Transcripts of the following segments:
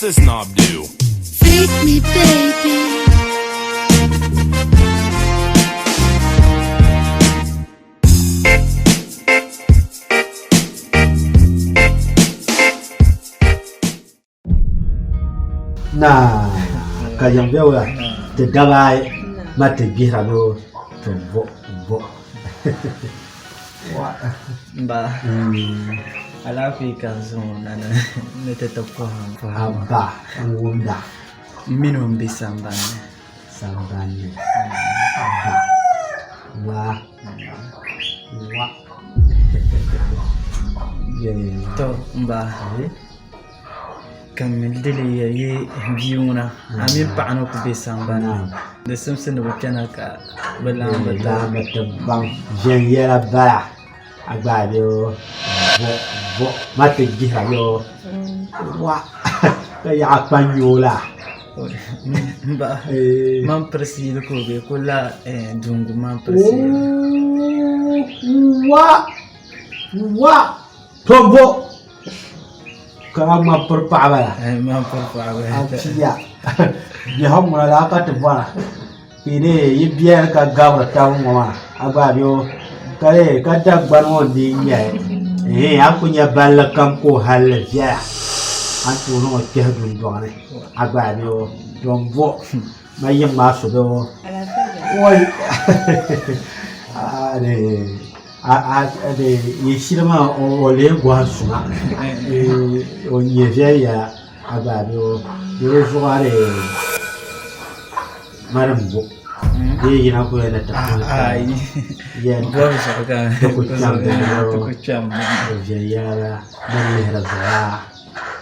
this knob do? Freak me, baby. Naa ka yiŋ bɛ wula ti daba ayi ma ti gbihira ni ti bo bo Ba alaafee ka n zaŋ o na ni ti ti kɔhim a ba n wumda m mini o m-be sambani ni sambani ni a ba wa wa To m ba ka m mi dili ya yi bia ŋuna a mini paɣa ni ku be sambani ni di simsi ni bɛ kpɛna ka bɛ laamba ti laamba ti baŋ viɛnyɛla bala a gba a be o bo ma ti gbihira be o wa ka yaɣa kpa nyoo la M ba man pirisi yili ka o be ku la dungu man pirisi yili wa wa to bo ka a ŋma piri paɣaba la ŋma piri paɣaba a piya biɛhigu ŋuna laa ka ti bɔra ka yi dee yi biɛni ka gabiri taba ŋɔ maa a gba a be o ka dee ka Dagbani ŋɔ n-dii nyɛli ɛɛn a ni ku nya balli kam ka o halli viɛla a ni tooi zaŋ o kpɛhi dundɔŋ ni a gba a be o to m-bo ma yiŋ maa su be o wai yi shiri maa o lee gɔhi suma o nyɛ viɛnyɛla a gba a be o di zuɣu a dee mali m-bo bee yina ku yɛn ni ti ku kpɛm viɛnyɛla din lihiri zuɣu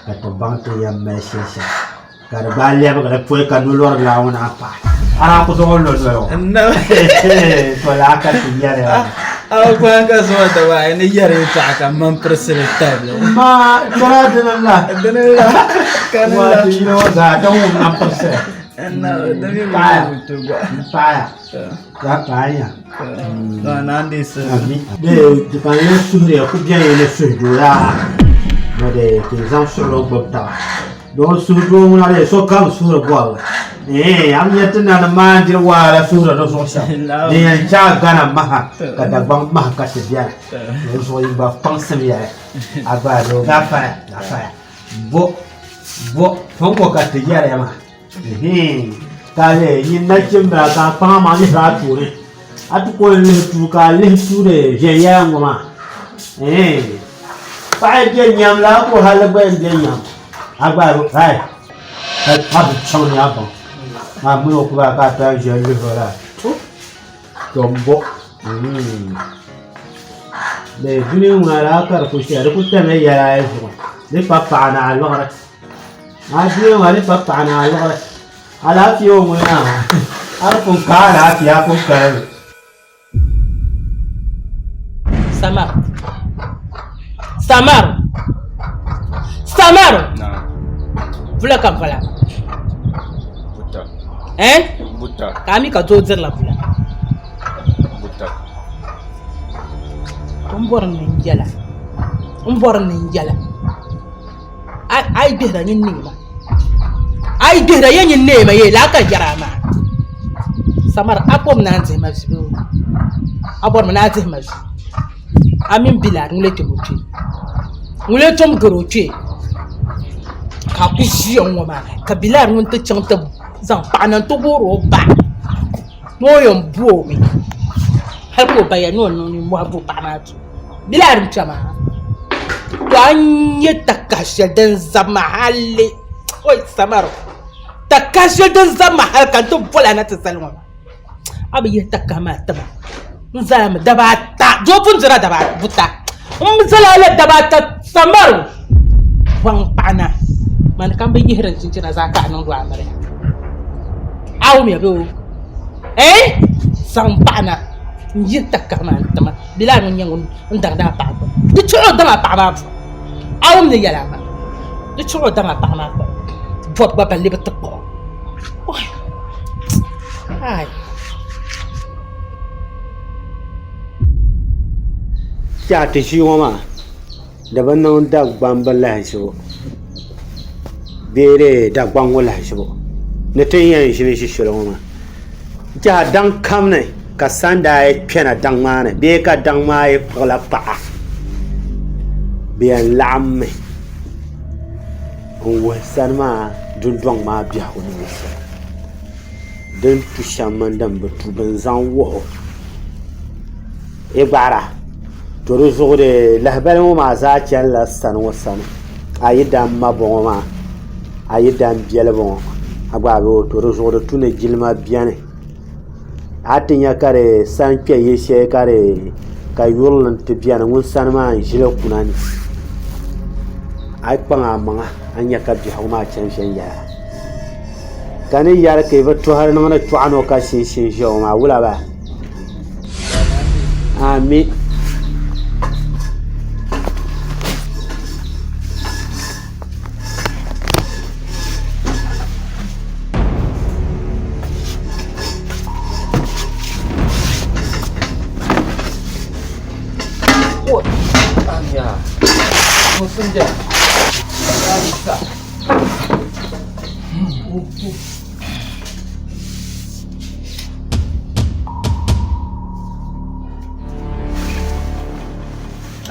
ka ti baŋ ti yɛn mali shɛli shɛm ka di gbaai lɛbigiri pɔi ka nolɔri laa ŋɔ naan pahi a naan ku zaŋ o lo noli ŋɔ to laa ka ti yɛri a kpaŋ ka zuɣu daba ayi ni yɛri yɛltɔɣa ka man pirisili tabili ma tɔla dini la dini la ka ni la ti yino ŋɔ zaa ka ŋun man pirisili paɣaya paɣaya ka paɣaya di ka n suhuriya ku biɛni ni suhudoo yaa ni di ti zaŋ suɣulo gbubi taba Doo suhudoo ŋuna lee sokam suhuri bɔbigi. Eeh a mi nya ti nanim maa n-diri wahala suhuri di zuɣu shɛm. Din yɛn chɛ a Ghana maha ka Dagbaŋ maha ka ti bɛni. Di zuɣu yi gba kpaŋsim ya li. A gba a doo gaafara gaafara bo bo pɔŋko ka ti yɛri ya maa. Ehe ka lee nyin nachimbila ka a kpaŋ amaŋ lihiri a tooni. A ti ko n-lihi tuui ka a lihi tuuri viɛnyɛla ŋɔ maa. Ehe paɣa yi be nyam laa ka o hali gba yɛn be nyam. A gba hai a bi chaŋ ni a baŋ a mini o kuba ka a ti ʒiya lihiri o la to to m-bo bee dunia ŋɔ laa ka di ku shɛli di ku tamla yɛla ayi zuɣu di pa paɣa ni a liɣiri a dunia ŋɔ di pa paɣa ni a liɣiri alaafee o ŋuni maa a di pun ka alaafee a pun kalimi. Samar. Samar. Samar. Bula ka bala. Buta. Eh? Buta. Ka mi ka doo dirila bula. Buta. N bɔri ni n yɛla. N bɔri ni n yɛla. A yi gbihira nyin neema. A yi gbihira ya nyin neema ye laa ka yɛra maa. Samar a kom ni a ni dihi ma vi bee? A bɔrimi ni a dihi ma vi? A mini Bilal ŋun lee tom o kpee? Ŋun lee tom gari o kpee? Ka a ku ʒiya ŋ-ŋɔ maa ka Bilal ŋun ti chaŋ ti zaŋ paɣa na nti boori o ba ni o yɛn bo o mi hali ka o ba yɛli ni o niŋ nimmɔhi bo paɣa maa duu. Bilal n-kpe maa to a ni nya takahi shɛli din zabi ma hali oi Samar takahi shɛli din zabi ma hali ka n ti boli a na ti zali ŋɔ maa a bi yihi takahi maa ti ma n zala mi daba ata doo pun dira daba buta n zala la daba ata Samar bɔŋ paɣa na mani ka n bi yihiri n chinchina zaa ka a niŋdi a miriya a wumya bee eh zaŋ paɣa na n yihi takahi maa n ti ma Bilal ŋun nyɛ ŋun daŋdi a paɣa gbuni di chuɣu o daŋ a paɣa maa bɔbu a wum ni yɛli a maa di chuɣu o daŋ a paɣa maa bɔbu gba balli bi ti kpuɣi o ai. Kpɛɣu ti ʒii ŋɔ maa di bi niŋ Dagbamba lahiʒibu. Bee di Dagbaŋ ŋɔ lahiʒibu ni ti ni yɛn ʒini ʒi shɛli ŋɔ maa. N tɛha daŋ kam ni ka sandaa yi kpɛna daŋ maa ni bee ka daŋ maa yi kpuɣila paɣa bɛ yɛn laɣimmi n-wuhi sani maa dundɔŋ maa biɛhigu ni nyɛ shɛli. Din tu shɛm mini din bi tu bɛ ni zaŋ wuhi o. Yi gbaara to di zuɣu dee lahabali ŋɔ maa zaa chanila sani ŋɔ sani. A yi daa ma bɔŋɔ maa a yi daa biɛli bɔŋɔ a gba bɛ to di zuɣu di tu ni jilima biɛni a ti nya ka di sani kpɛ yili shɛli ka di ka yurilim ti biɛni ŋun sani maa n ʒili kuna ni a yi kpaŋ a maŋa a ni nya ka biɛhigu maa chɛni viɛnyɛla ka ni yɛri ka bi tohari niŋdi chɔɣu ni o ka shinshin ʒiya ŋɔ maa wula baa Ami.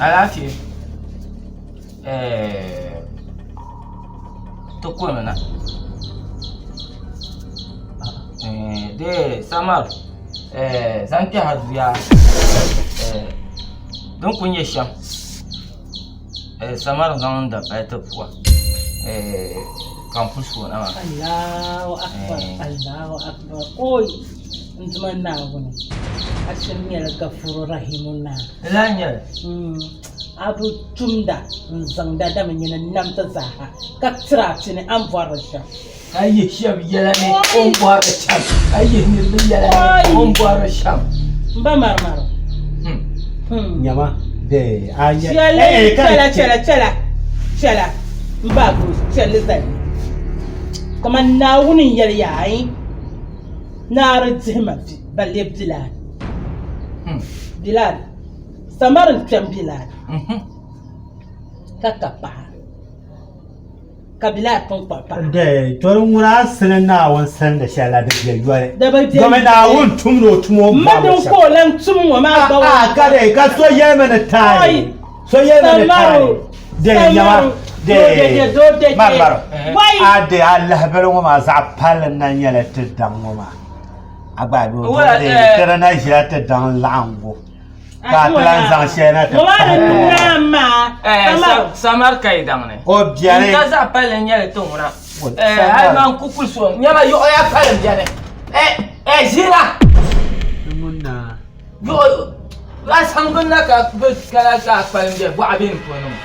Alaafee eh, ti kuni na eh, de samar eh, zaŋ kpɛha duya eh, din kuli nyɛ shɛm Samar zaŋ n da pali ti puwa ka n kuli suuna maa. Allahu akbar Allahu akbar oi n dima Naawuni a shiri nyɛla Gafuru Rahimu naa. Di lahi nyɛli. A bi tumda n zaŋda dama nyini n nam ti zaaha ka tiri a pini a ni bɔri li shɛm. Ka yihi shɛba yɛla ni o ni bɔri li shɛm ka yihi niriba yɛla ni o ni bɔri li shɛm. M ba marimaro. Nyama de a nyɛ Chɛla chɛla chɛla chɛla m ba Bruce chɛli zali kaman Naawuni n yɛli ya ayi naari dihi ma vi balle Bilal Bilal Samari n kpɛm Bilal ka ka paɣa. Ka Bilal pun kpuɣi paɣa. Dee, to di ŋuna a sili Naawuni silindi shɛli la di be yoli. Di bi be Domi Naawuni tumdi o tuma o M ma bɔhimbu din shɛm. ka o lan tum ŋɔ maa gba A'a, ka dee, ka so yɛlimi ni taali. Oi! So yɛlimi ni taali. Samaru! Dee, nyama, Samaru! dee, Doo dede, doo dede. Marmaro, Wai! a dee, a lahibali ŋɔ maa zaɣ palli n-na nyɛla ti daŋ ŋɔ maa. A gba a Wala, dee, eh. ti di na ʒila ti daŋ laɣiŋgu. Ka a ti lan zaŋ shɛli na ti pahi ti ŋɔ. Samar ka yi daŋ ni. O biɛni. N ka zaɣ palli n nyɛli ti ŋuna. Hali maa n ku kuli so nyɛma yuɣu ya pali n biɛni. Ʒina. Yuɣu a saŋ na ka bi kana zaɣ pali n bɛ boɣa bɛ n puuni ŋɔ.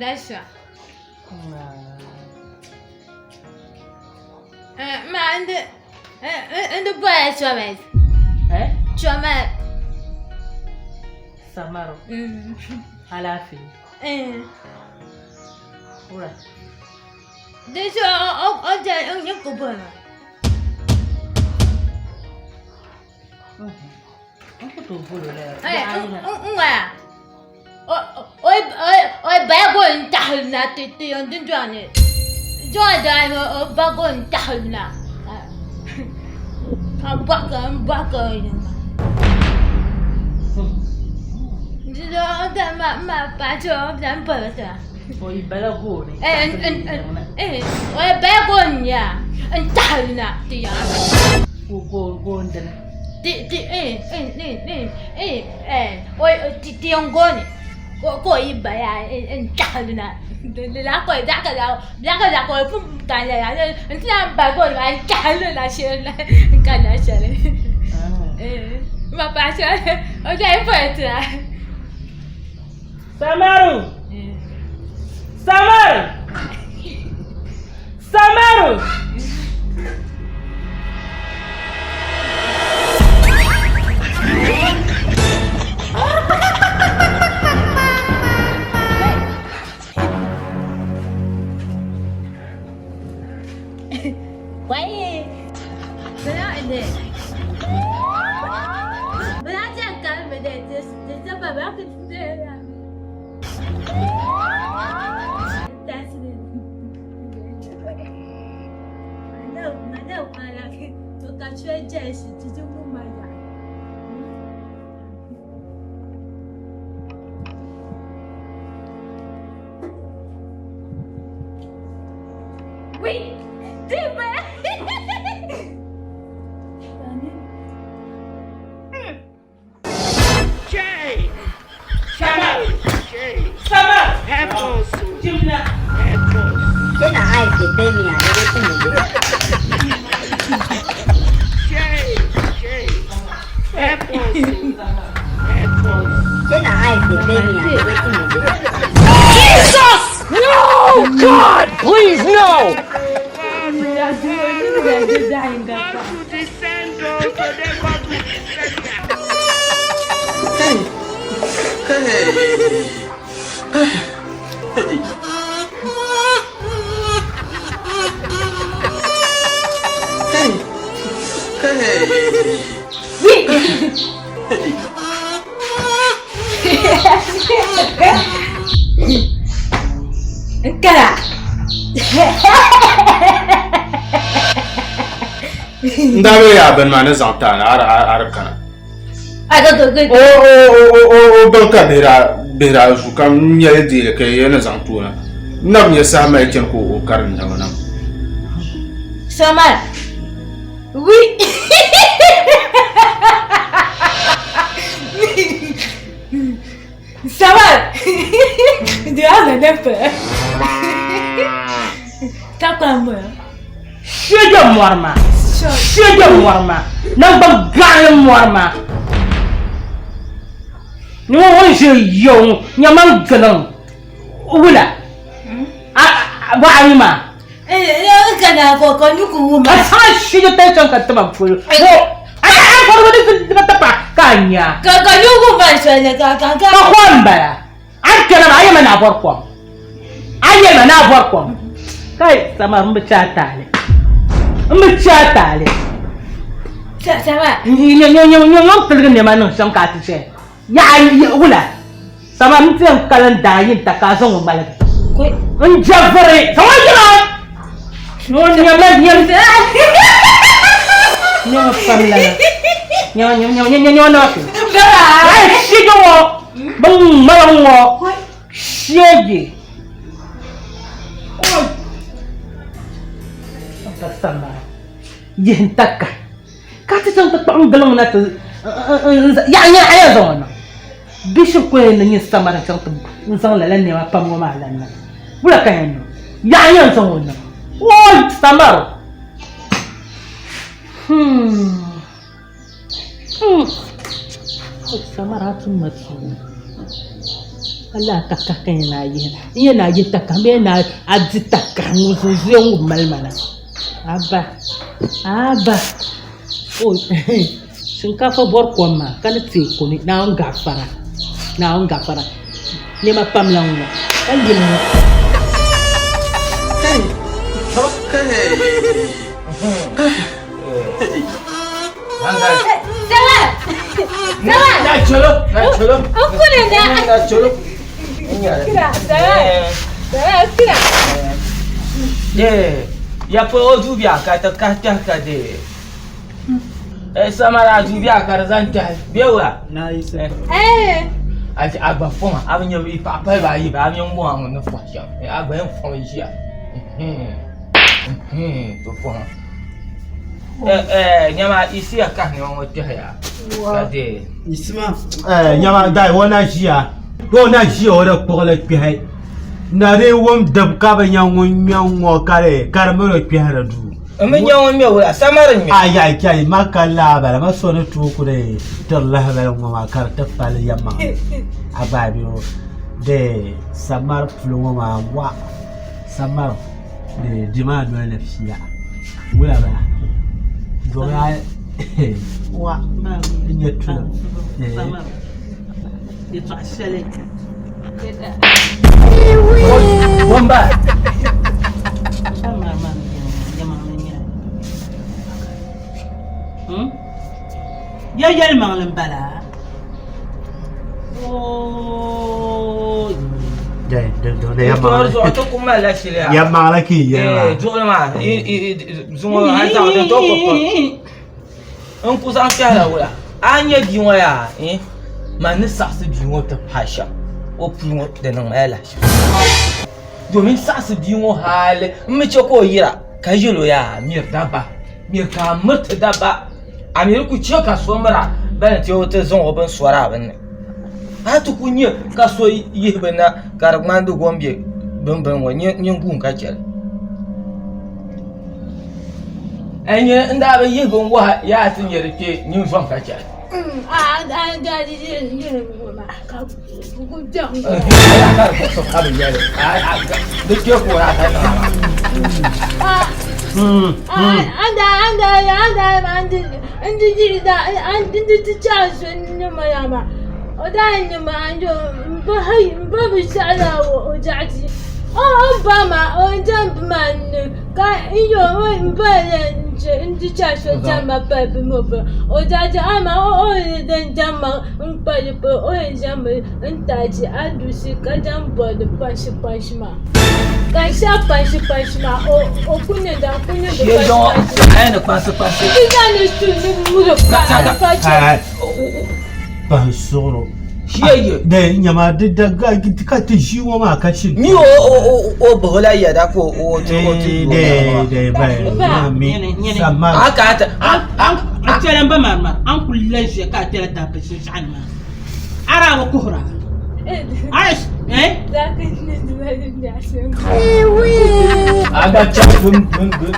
Дальше. Ma ndị ndị boy chọmet. Eh? Chọmet. Samaru. Alaafee. Wura. Di zuɣu o dali n nyɛ ka boli ma. N ku tooi boli o lala. N ŋɔya o baya go n taɣali na ti ti yɛn dundɔŋ ni Jɔn daa o ba go n taɣali na ka bɔhi n bɔhi ka di zuɣu o dali maa n maa paɣa chɛ o n boli o tiŋa. O yi bala gooni. O yi bala gooni nya n taɣali na ti yaɣa. Goon dini. Ti ti ti yɛn gooni ka o yi bala n taɣali na ka o pun kanna n ti naan ba gooni maa n taɣali na shɛli na n kanna shɛli. M ma paɣa shɛli o poli tira. Samaru! Samaru! Samaru! God, please, no! Kara. N daa bɛ yaa bini maa ni zaŋ taana a di kana. O o o bin ka bihira zu ka n nyɛli deeli ka yɛ ni zaŋ toona n na bi nyɛ saha mali chɛni ka o karinda mi na. Samar. Oui. Samar. Diana nepe. Takwa mo. Shege mɔrima. Shege mɔrima. Nangban gaɣali mɔrima. Ni ŋɔ ŋun ʒe yɛu ŋɔ nyɛma giliŋ wula. A bɔɣa yi maa. Kana ko ko nyuku wuma. A saŋa shege tali chaŋ ka tiba polo. A a fɔri di diba tapa ka a nya. Ka ka nyuku ma shɛli ka ka ka. Ka kom bala. A kpɛna maa a yɛma na bɔri kom. A yɛma na bɔri kom. Kai Samar n bi chɛ a taali. N bi chɛ a taali. Samar. Nyɛ tiligi nɛma niŋ shɛm ka a ti chɛ. Yaɣa wula. Samar n ti yɛn kalim daa yin ta ka a zaŋ o ŋmaligi. N jɛ vuri. Zaŋ o yina. Nyɛ nyɛma nyɛm. Nyɛma pam lana. Nyɛma nyɛma nyɛma nyɛma nama fi. Ai shege ŋɔ. Bin ŋmalim ŋɔ. Shege. Pa Samar. Yihin taka. Ka ti chaŋ ti kpaɣim giliŋ na ti yaɣa nyɛ a yɛn zaŋ o niŋ. Bishop ko yɛn ni nyɛ Samar chaŋ ti n zaŋ lala nɛma pam ŋɔ maa lan niŋ. Wula ka yɛn niŋ? Yaɣa yɛn zaŋ o niŋ. Oi Samar. Samar a tum ma tuuni. Ka laa takahi ka yɛn naa yihi na. N yɛn naa yihi takahi bee naa a di takahi ŋun zunzuya ŋun mali ma na. Aba aba oi shinkaafa bɔri kom maa ka ni teeku ni Naawuni gafara Naawuni gafara nɛma pam la ŋɔ ka yili ŋɔ. Samar. Samar. Na cholo, na cholo. N kuli na. Na cholo. Kira Samar. Samar kira. De, ya po o dubiya ka ta ka ta ka de. Eh Samara dubiya ka zan ta bewa. Na yi sai. Eh. A a gba fɔn a bɛ nyɛ i paɣa pali baa yi ba a bɛ nyɛ bɔn ŋun ni fɔ shɛm a gba yɛn fɔn ʒiya to fɔn nyɛma isiya kahi nɛma ŋɔ tɛhiya ka de Isima nyama dai wana ʒiya o na ʒiya o di kpuɣili kpɛhi na di wum dib ka bi nya ŋun ŋmɛ ŋɔ ka di ka di miri o kpɛhiri duu n bi nyɛ ŋun ŋmɛ wula samari ŋmɛ a ya kai ma ka laabala ma so ni tooi ku di tiri lahabali ŋɔ maa ka di ti pali yɛlimaŋli a baabi o de samari puli ŋɔ maa wa samari de di maa noli ni fiya wula bala domi a wa n nyɛ tulim Samar. Yɛltɔɣa shɛli. bomba Samar maa mi yɛlimaŋli nyɛla. Ya yɛlimaŋli n bala. Tori zuɣu ti ku malila shili yaa. Ya maŋla ka yi yɛli maa. Duɣuli maa zuŋɔ a zaŋ di tooi ku pam. N ku zaŋ kpɛhila wula a ni nyɛ bia ŋɔ yaa man ni saɣisi bia ŋɔ ti paai shɛm o puli ŋɔ di niŋ ma la lahiʒibu domin saɣisi bia ŋɔ hali n mi chɛ ka o yira ka yɛl o yaa miri dabba miri ka a miriti dabba a mi di ku chɛ ka so mira bala nti o ti zaŋ o bin sɔri a binni a ti ku nyɛ ka so yihi bi na ka di ŋmani di gom bɛ binbini ŋɔ nyin guum ka chɛli a nyɛ n daa bi yihi binwaha yaa ti nyɛ di kpee nyin zom ka chɛli di kpee ka o daa ka niŋ maa Ban suɣuro de nyama di da ka ti ʒi ŋɔ maa ka shi mi o o o bahola yɛda ka o ti o ti de de ba mi sama a ka ta a kpɛla n ba maa maa an kuli la ʒiya ka a kpɛla dabba shinshaɣu ni maa a daa bi kuhura eh a da cha bun bun bun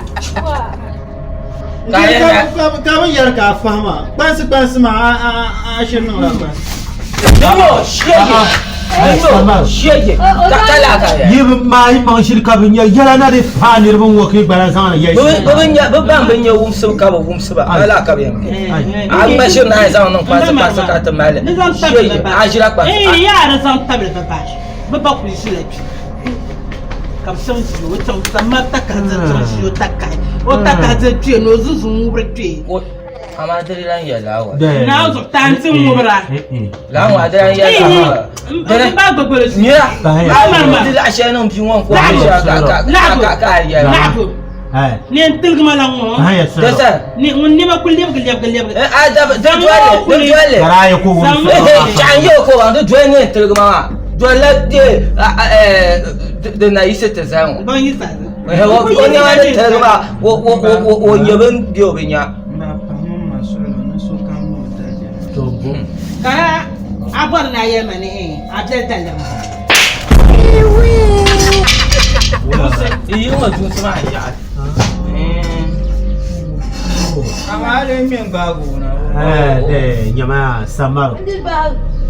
Ka bi yɛri ka a fahima kpansi kpansi maa a shiri niŋla kpansi. Nimo shege nimo shege ka ka la ka ya. Yi bi maai maŋ shiri ka bi nya yɛla na di paai niriba ŋɔ ka yi gbala zaŋ li yɛli Bi bi nya bi ban bi nya wumsibu ka bi wumsiba ka la ka bi yɛn. A gba shiri na zaŋ niŋ kpansi kpansi ka ti mali shege a ʒila kpansi. Eh yaa di zaŋ tabili bi bahi bi ba kuli ʒila kpe ka bi chaŋ ʒi o chaŋ samma takahi diri chaŋ ʒi o takahi o takahi diri kpee ni o zuzu ŋubiri kpee. Amaa diri lan yɛli laa wa. Naa zuɣu taanti ŋubira. Laa ŋɔ a di lan yɛli laa wa. Diri ba gbagboli su. Nira di laɣa shɛli niŋ bia ŋɔ n ko ka ka a yɛli. Laɣibu. Ni n tiligi ma la ŋɔ. Dasa. Ni ŋun nɛma kuli lɛbigi lɛbigi lɛbigi. A da di doli di doli. Chaɣa n yɛ o ko baŋ di doli ni n tiligi ma maa. Doli la di na yisi ti zali ŋɔ. Ban yi zali. O nɛma ni tiligi maa o nyɛ bin bɛ o bi nya. Ka a bɔri ni a yɛli ma ni a biɛli daliri maa. Yi ŋɔ duunsi maa yaɣi. Amaa di ŋmɛ n-gbaagi o na. Nyama samar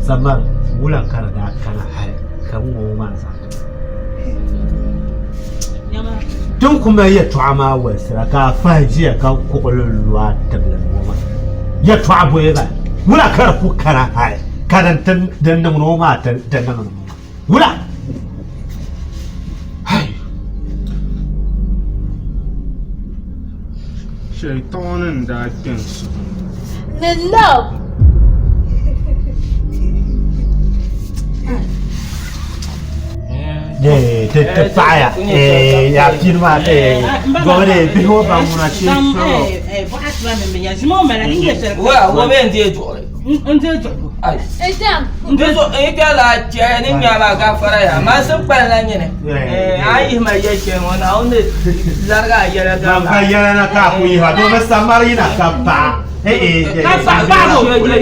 samar wula ka di daa kana hali ka bi ŋɔ maa zaŋ Din ku mali yɛltɔɣa maa wolisira ka a fahi ʒiya ka kuɣili lu a tibili ŋɔ maa. Yɛltɔɣa bɔya ba wula ka di ku kana hali ka din ti din niŋdi ŋɔ maa ti niŋdi ŋɔ maa wula. Hai! Shɛyitɔni n-daa kpe n suhu ni. Ni love. Ti paɣaya yaa pini maa gɔbiri bihi ŋɔ ban ŋuna shee sɔrɔ. Wo bɛ n deei duɣuri. N deei duɣuri. N kpɛ la chɛ ni nya maa gafara ya maa sin kpali na nyini a yihi ma yɛ shɛli ŋɔ Naawuni ni larigi a yɛla gamba. Man gba yɛla na ka a ku yihi ba domi samari yina ka paɣa. Ka paɣa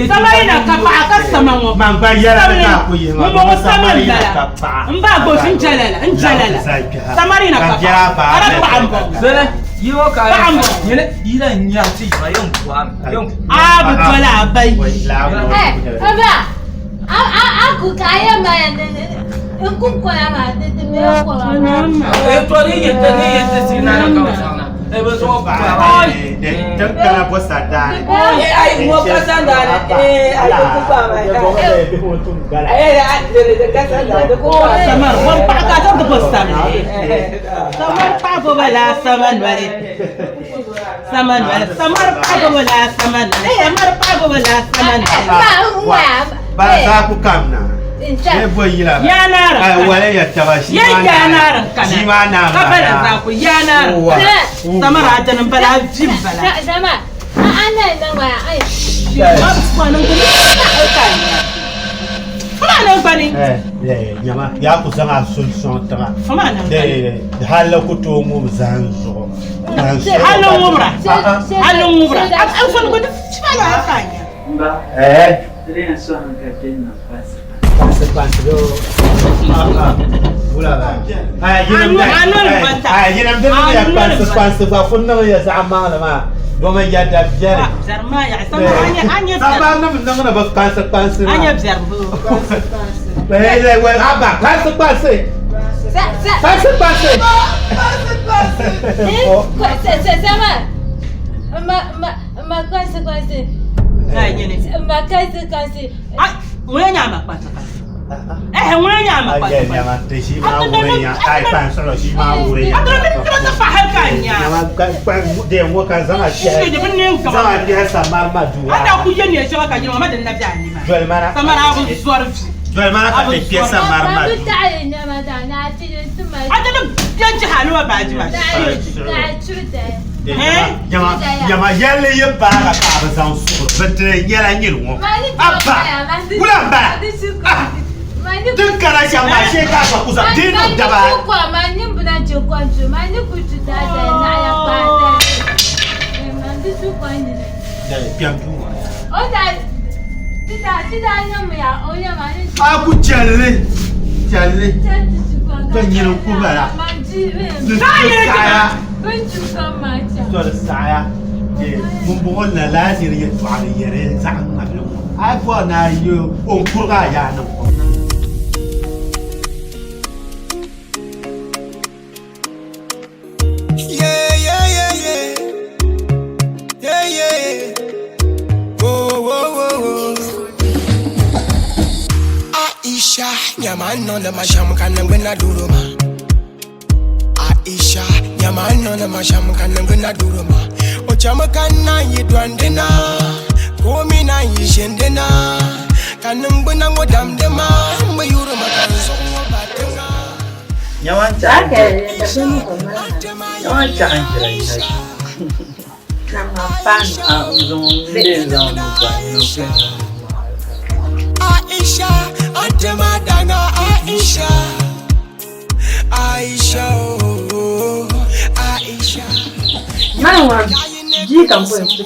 samari yina ka paɣa ka sama ŋɔ. Man gba yɛla na ka a ku yihi ma domi samari yina ka paɣa. N ba gosi n jɛlala n jɛlala samari yina ka paɣa ka di paɣa n bɔŋɔ. Sani yi ŋɔ ka Paɣa n bɔŋɔ. nyini yi la nya ti ma yɛn buɣa mi yɛn A bi dɔla a ba yi. Baba, a ku ka a yɛn ma ya n ku koya maa di di bɛ koya maa. E to ni yi ti ni yi ti si na na ka bi zaŋ na. E bi zaŋ buɣa ma. Tin kana bo sadaani. Ai ŋɔ ka sandaani ee a yi ku kpa ma. Ee a di di ka sandaani di ku kpa ma. Samar bon paɣa ka zaŋ ti bo samli. Samar paɣa bo ba la sama noli. Sama noli. Samar paɣa bo ba la sama noli. Samar paɣa bo ba la sama noli. Ma n ŋɔya. Ba zaa ku kam na. Ne bo yila. Ya naara. Ai wala ya taba shi ma. Ya naara kana. Shi ma na Ka bala za ku ya naara. Samara adanin bala jin bala. Sama. Ana nan waya ai. Ma kwanan ku ka ni. Fuma nan gbani. Eh, eh, nyama ya ku zaŋ a sun sɔŋ tiŋa. Fuma nan gbani. De hali ku tooi ŋubi zahim zuɣu. Hali ŋubira. Hali ŋubira. An fɔli ku fuma nan ka ni. Ba. Eh. Dire so hankali din na fasa. Kpansi kpansi do. Wula ba. Ai yinim da. Ai yinim din ya kpansi kpansi ba kun niŋ ya zaɣ maŋli maa. Domin yadda biɛni. Biɛri maa yaɣa sama anya anya. Sama nim niŋdi bi kpansi kpansi maa. Anya biɛri bu. Eh, eh, well, abba, kpansi kpansi. Kpansi kpansi. Kpansi kpansi. Sama. Ma ma ma kpansi kpansi. Ai nyini. Ma kpansi kpansi. Ai, ŋuna nya ma kpansi kpansi. Eh, ŋuna nya ma kpansi kpansi. Nyama, ti shi maa wuri nya. Ai, kpansi lo shi maa wuri nya. Atoro min toro ta fa hal ka nya. Nyama, de ŋɔ ka zaŋ a shɛhi. Shi bin nin Zaŋ a biɛhi samari ma duu. Ata ku ye ne shɛŋa ka nyina ma din na bɛ a ni ma. Doli mana. Samara abu zɔri vi. Doli mana ka ti kpɛ samari ma duu. Ata ni biɛn jihi a ni wa baaji ma. Nyama, nyama yɛlli yi baaga ka a bi zaŋ suɣuri bindira nyɛla nyini ŋɔ. Abba, wula n bala. Din kana shɛm maa shee ka a gba ku zaŋ di niŋ daba. Kpɛm duu ŋɔ ni. A ku chɛlli, chɛlli. Ka nyini ku bala. Di saɣaya. To di saɣaya. Ŋun bɔŋɔ na laa niri yɛltɔɣa ni yɛri zaɣ ŋmabili ŋɔ. A yi bɔri ni a yi o n kurigi a yaa niŋ o. Yeah, yeah, yeah, yeah. Yeah, yeah. Oh, oh, oh, oh. Aisha, nyama no na masham kana ngena duruma. Aisha, nyama no na masham kana ngena duruma. Ochama kana yidwandena, komi na yishendena. Kanung bena ngodamdema, mbayuruma kanzo batenga. Nyawan challenge. Nyawan challenge la ina. Ah, nzongo nzongo Aisha, Atema danga Aisha. Aisha, oh, Aisha. Mawa, ji kan ko en fi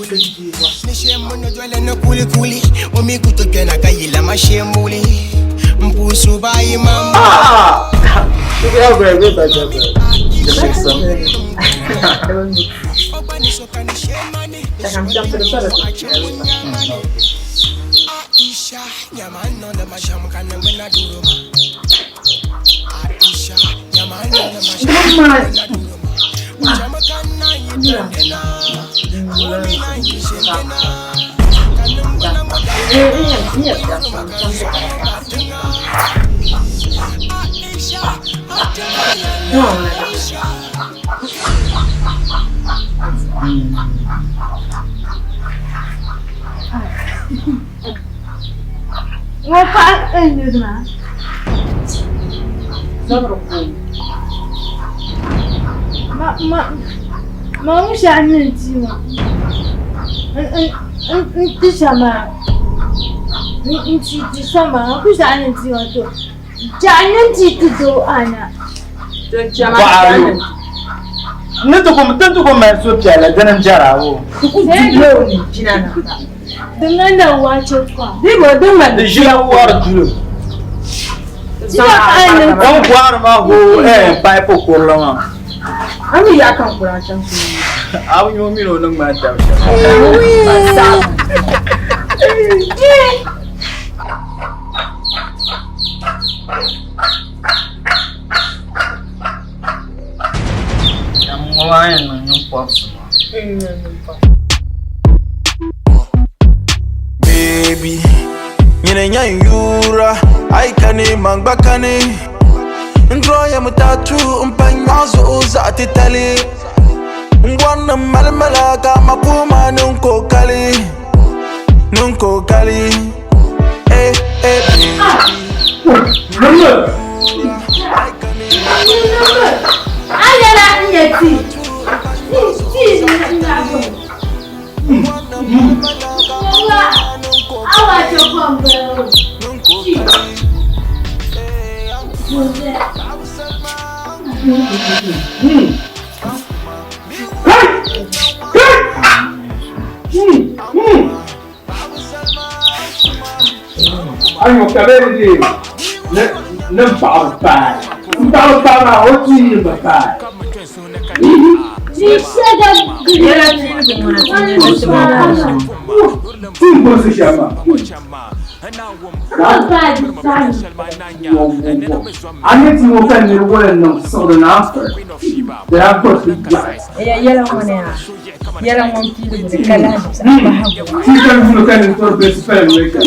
Nishemuno jwale no kuli kuli, omi kutokena kayila mashembuli. Mpusu bayi mama. Ah! Aisha, nyama no na masham kana ngena duruma. Aisha, nyama no na masham kana ngena duruma. Uchama kana yidena, omi na yishendena. Kanunguna ngoda, Aisha, Aisha. Ŋɔ paɣa n nyuri maa. Ma ma ma ŋun shɛli ni n ti ŋɔ n n n ti shɛm maa n n ti ti shɛm maa n ku shɛli ni n ti ŋɔ to jaɣa ni n ti ti doo ana. Bɔɣari ni ti kum tin ti kum mali suhupiɛlli dini n jɛra o. Di ŋmanila waache kwa. Di ʒila wari duli. O ni bɔhiri ma ho eh pipe kurili maa. A bi nya o mini o ni ŋmani tab shɛm. Ŋɔ maa yɛn niŋ nyin pɔbisi maa. Baby, nyine nyanyura aikani mangbakani ndroya mutatu mpanyazo uza titali ngwana malmala kama puma nunkokali nunkokali eh eh baby. Ayo ka bɛ di ne ne n paɣaba paai n paɣaba paai maa o ti yi ba paai. Ti n gbubi shɛm maa. A ni ti ŋɔ ka niri wala niŋ siɣili na firi di daa kpiri ti yaɣi. Yɛla ŋɔ ni yaa yɛla ŋɔ n piili ka lahi bahagu. Ti ka yuuni ka ni tɔri bɛ sipɛli wei ka.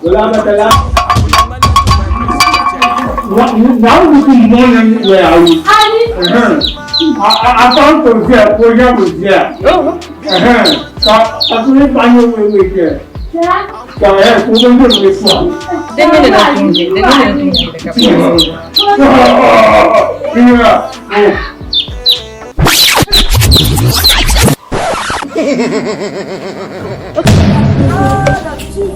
Wala matala. Naawuni ku mɔŋ wɛ ayi. A fa ko viɛ ko ya ko viɛ. Ka ka tu ni pa nyɛ wɛ wɛ viɛ. Ka ɛ ko bɛ nyɛ wɛ fua. Demi ne da tunje, demi ne da tunje ka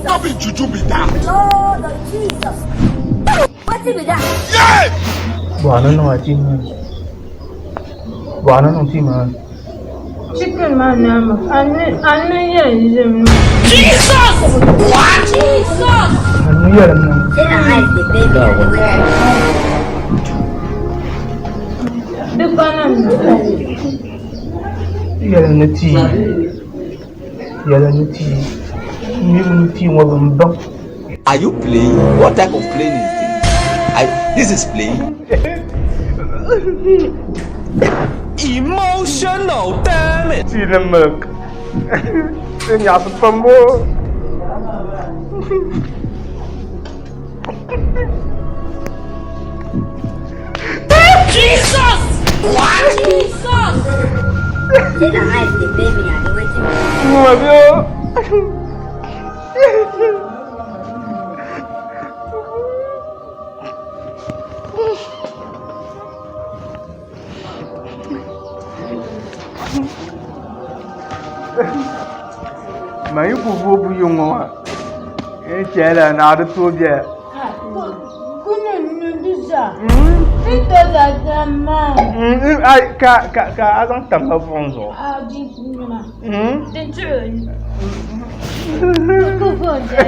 No be juju be that. Lord of Jesus. Wetin be that? Yeah! Bɔɣu niŋ a ti maa. Bɔɣu niŋ ti maa. Chicken maa nama anu yɛn ʒim. Jesus! What? Jesus! Anu yɛlim niŋ. Say na eyes dey pain me and the way I Di kɔna mi. Yɛlim ni tii. Yɛlim ni tii. Mibu ni tii ŋɔ bi baŋ. Are you playing? What type of playing is this? This is playing. Emotional damage. Tii ni milk. Ti nyaɣisi pam o. Jesus! What? Jesus! Say na eyes dey pain me and the wetin be Ŋɔ bi o. Ma yi ku vooi buyi ŋɔ maa n chɛla naa di tooi biɛla. Kunu nu di zaa. N to za tam maa. Ai ka ka ka a zaŋ tam ma buɣum zuɣu. A di nima. Din tuhi. Ku vooi jɛ.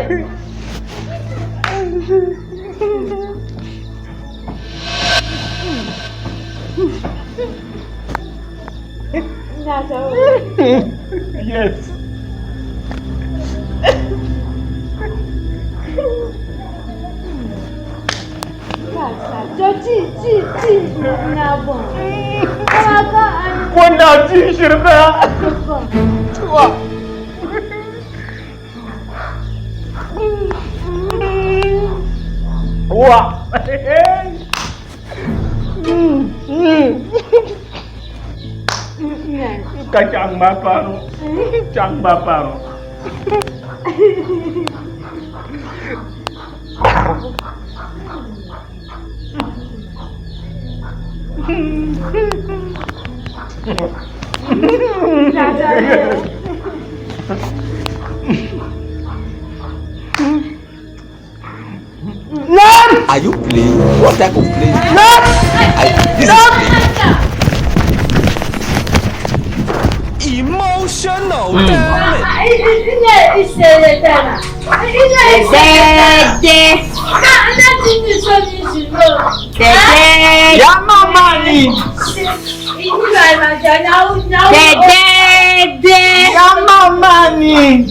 Yes. Wanda ti shiri ba. Tuwa. Wa. Ka chaŋ ma paanu. Chaŋ ma paanu. Are you playing? What type of playing? This is playing. Emotional damage. Ya mama ni. Ya mama ni.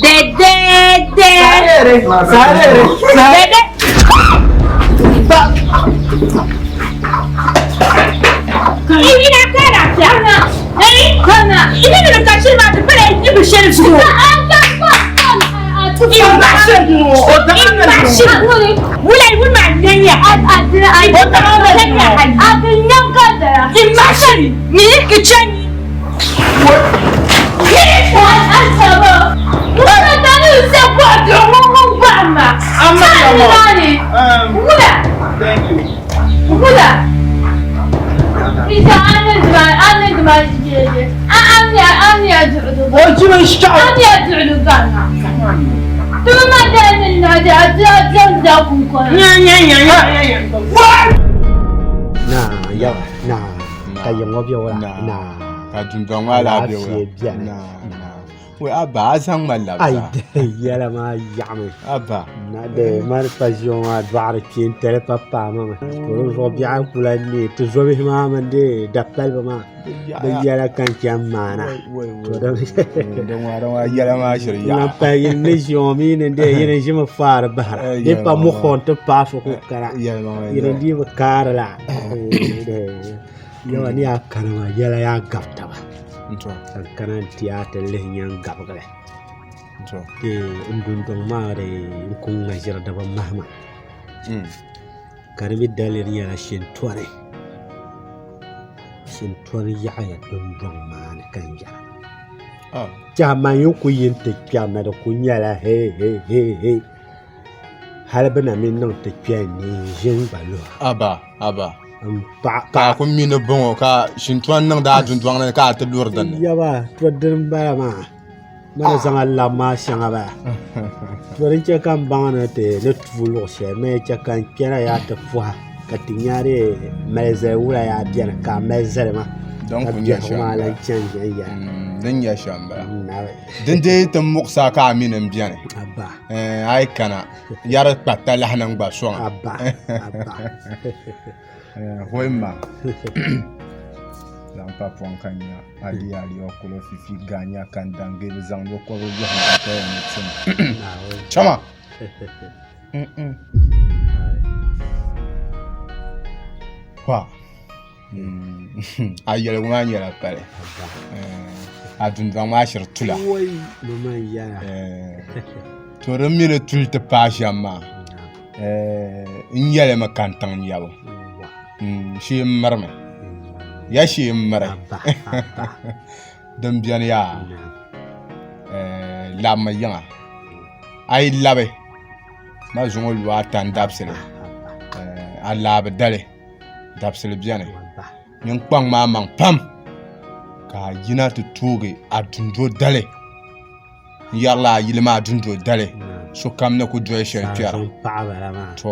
Sarere, sarere, sarere. Thank you. Tuma maa dala ni naɣi a ti a diɛm daa kunkɔna. Nya nya nya nya nya. Na yawa na ka yiŋ ŋɔ bɛ wula na ka dundɔŋ maa lahi bɛ wula Alaafee bɛni. na na wai abba a zaŋ ma Ai labisa yɛla maa yaɣami abba na de mani pa ʒiya maa dɔɣiri kpeentali pa paai ma mi to di zuɣu biɛɣu ku lahi neei ti zobihi maa mini de dapaliba maa bi yɛla ka n chɛn maana to din ŋɔ yɛla maa shiri Lan yaɣa pahi yini ni ʒiya ŋɔ mi ni de yini ʒimi faari bahira di pa muɣu n ti paai so ku kana yini dii bi kaari la yawa ni yaa kana maa yɛla yaa gabi taba ka n kana n ti a ti lihi nya n gabigili n dundɔŋ maa di n ku ŋma ʒiri di bi mahi ma ka di mi daliri nyɛla shintɔri shintɔri yaɣaya dundɔŋ maa ni ka n yɛra tɛha man yi ku yi nti kpɛri na di ku nyɛla hee hee hee hee hali bɛ na mi niŋ ti kpɛri ni n ʒi n gba luhi aba aba n paɣa ka a ku mi ni bɔŋɔ ka shintɔri niŋdi a dundɔŋ ni ka a ti luri dinni yaba to dini m bala maa mana zaŋ a labi maa shɛŋa bala to din chɛ ka n baŋ ni ti ni tuui luɣu shɛli mi chɛ ka n kpɛra yaa ti puha ka ti nya di mali zali wula yaa biɛni ka a mali zali ma Din ka ku nyɛ biɛhigu shɛm maa bala. lan chani viɛnyɛla Din nyɛ shɛm bala Nabi. Din dee ti muɣisa ka a mi ni n biɛni Abba. A yi kana yɛri kpa talahi ni gba sɔŋ Abba. Abba. Hoi ma zaŋ pa pɔŋ ka nya ali ali ɔkulo fifi ganya kandange bi zaŋ bi kɔbiri biɛhi n kaya ni tim chama hwa a yɛligu maa nyɛla pali a dundɔŋ maa shiri tula to din mi ni tuli ti paai shɛm maa n yɛlimi ka n tiŋ nyɛbu shee n mirimi ya shee n miri din biɛni yaa labimi yiŋa a yi labi ma zuŋɔ lu a tani dabisili a laabi dali dabisili biɛni nyin kpaŋ maa maŋ pam ka a yina ti toogi a dundo dali n yɛrila a yili maa dundo dali sokam ni ku doli shɛli kpɛra to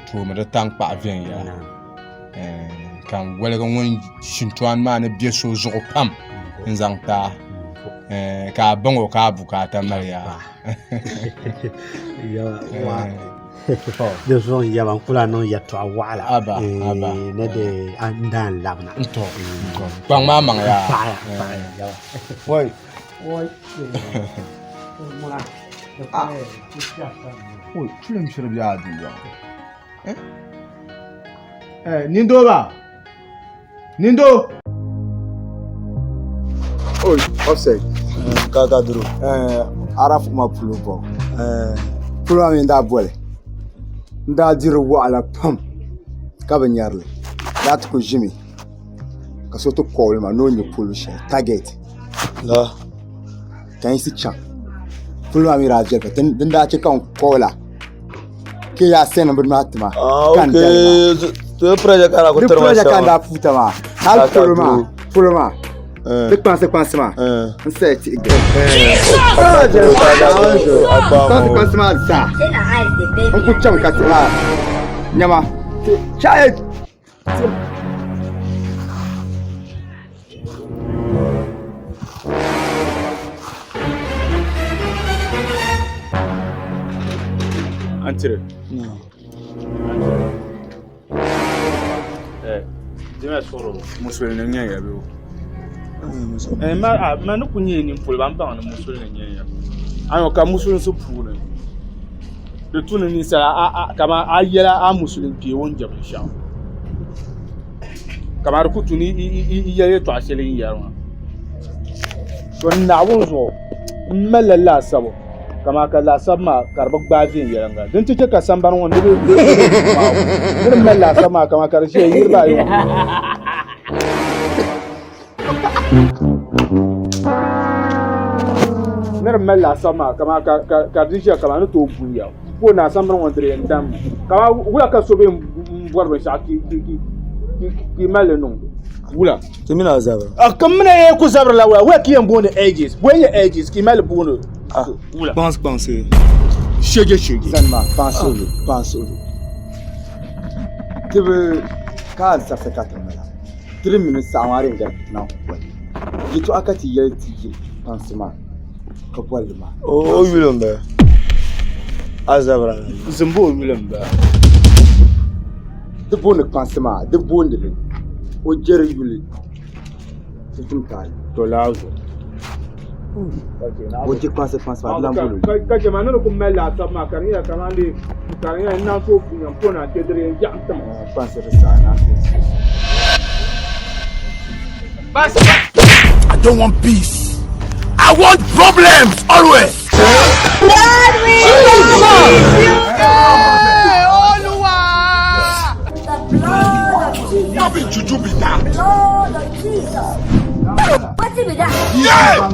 toomi di tankpaɣu viɛnyɛla ka n woligi ŋun shintɔni maa ni bɛ so zuɣu pam n zaŋ ti a ka a baŋ o ka a bukaata mali yaa Di zuɣu n yaba n ku lahi niŋ yɛltɔɣa waɣala ni di n daan labina kpaŋ maa maŋ yaa tulim shiri bɛ a dundɔŋ nindoo ba nindoo Oi, offside. Kaka duro. Araf ma polo bɔ. Polo maa mi n daa boli. N daa diri waɣala pam ka bi nyari li. Daa ti ku ʒimi ka so ti call ma ni o nya polo shɛli target. La ka n yiɣisi chaŋ. Polo maa mi daa viɛli pam. Din daa chɛ ka n call a ke yaa send bini maa ti ma. Ah, Ka n dali maa. okay. To pressure kana ku Di tirima pressure ka n shɛm. daa puuta maa. Hali Kaka polo maa, duro. polo maa. Di kpansi kpansi maa. N saya tihi gili. Kpansi kpansi maa zaa. N ku chaŋ ka tihi maa nyama. Chai. Antire. Musulini n nyɛ ya bee? Ma ni ku nyɛ nin polo ban baŋ ni musulini n nyɛ ya. Ayo ka musulinsi puuni di tu ni ninsala kamani a yɛla a musulin kpee o ni je binshɛɣu kamani di ku tu ni i yɛli yɛltɔɣa shɛli n yɛri maa to Naawuni zuɣu m malila laasabu kamani ka laasabu maa ka di bi gbaai viɛnyɛliŋga din ti chɛ ka sambani ŋɔ ni di mali laasabu maa kamani ka di ʒiya niriba ayi ŋɔ ni di mali laasabu maa kamani ka di ʒiya kamani ni tooi guuya ka o naai sambani ŋɔ n-diri yɛn dammi kamani wula ka so bee m-bɔri binshɛɣu ka i mali li niŋdi wula Ti mini a zabiri. Ka m mini a ku zabiri la wula wula ka i yɛn booni ages bɔ n-nyɛ ages ka i mali booni. Kpaŋsi kpaŋsi. Shege shege. Zani maa paɣa suhuli paɣa suhuli. Ti bi ka a saɣisi ka ti mala. Ti di mini saɣa maa din gari ti naan ku boli. Yɛltɔɣa ka ti yɛli ti yi kpaŋsi maa ka bolli maa. O yuli m bala. A zabira. Zimbo o yuli m bala. Di booni kpaŋsi maa di booni li o jɛri yuli ti tum taali. To laa zuɣu. O je kpaŋsi kpaŋsi maa di lan booni o. Ka chɛ maa ni di ku mali laasabu maa ka di nyɛla kamani dee ka di nyɛla n naan tooi punya m po na n-ti di di yɛn yaɣim ti ma. Kpaŋsi di saha naan tooi. I don't want peace. I want problems always. Lord, we No be juju be that. Lord of Jesus. Wetin be that? Yeah!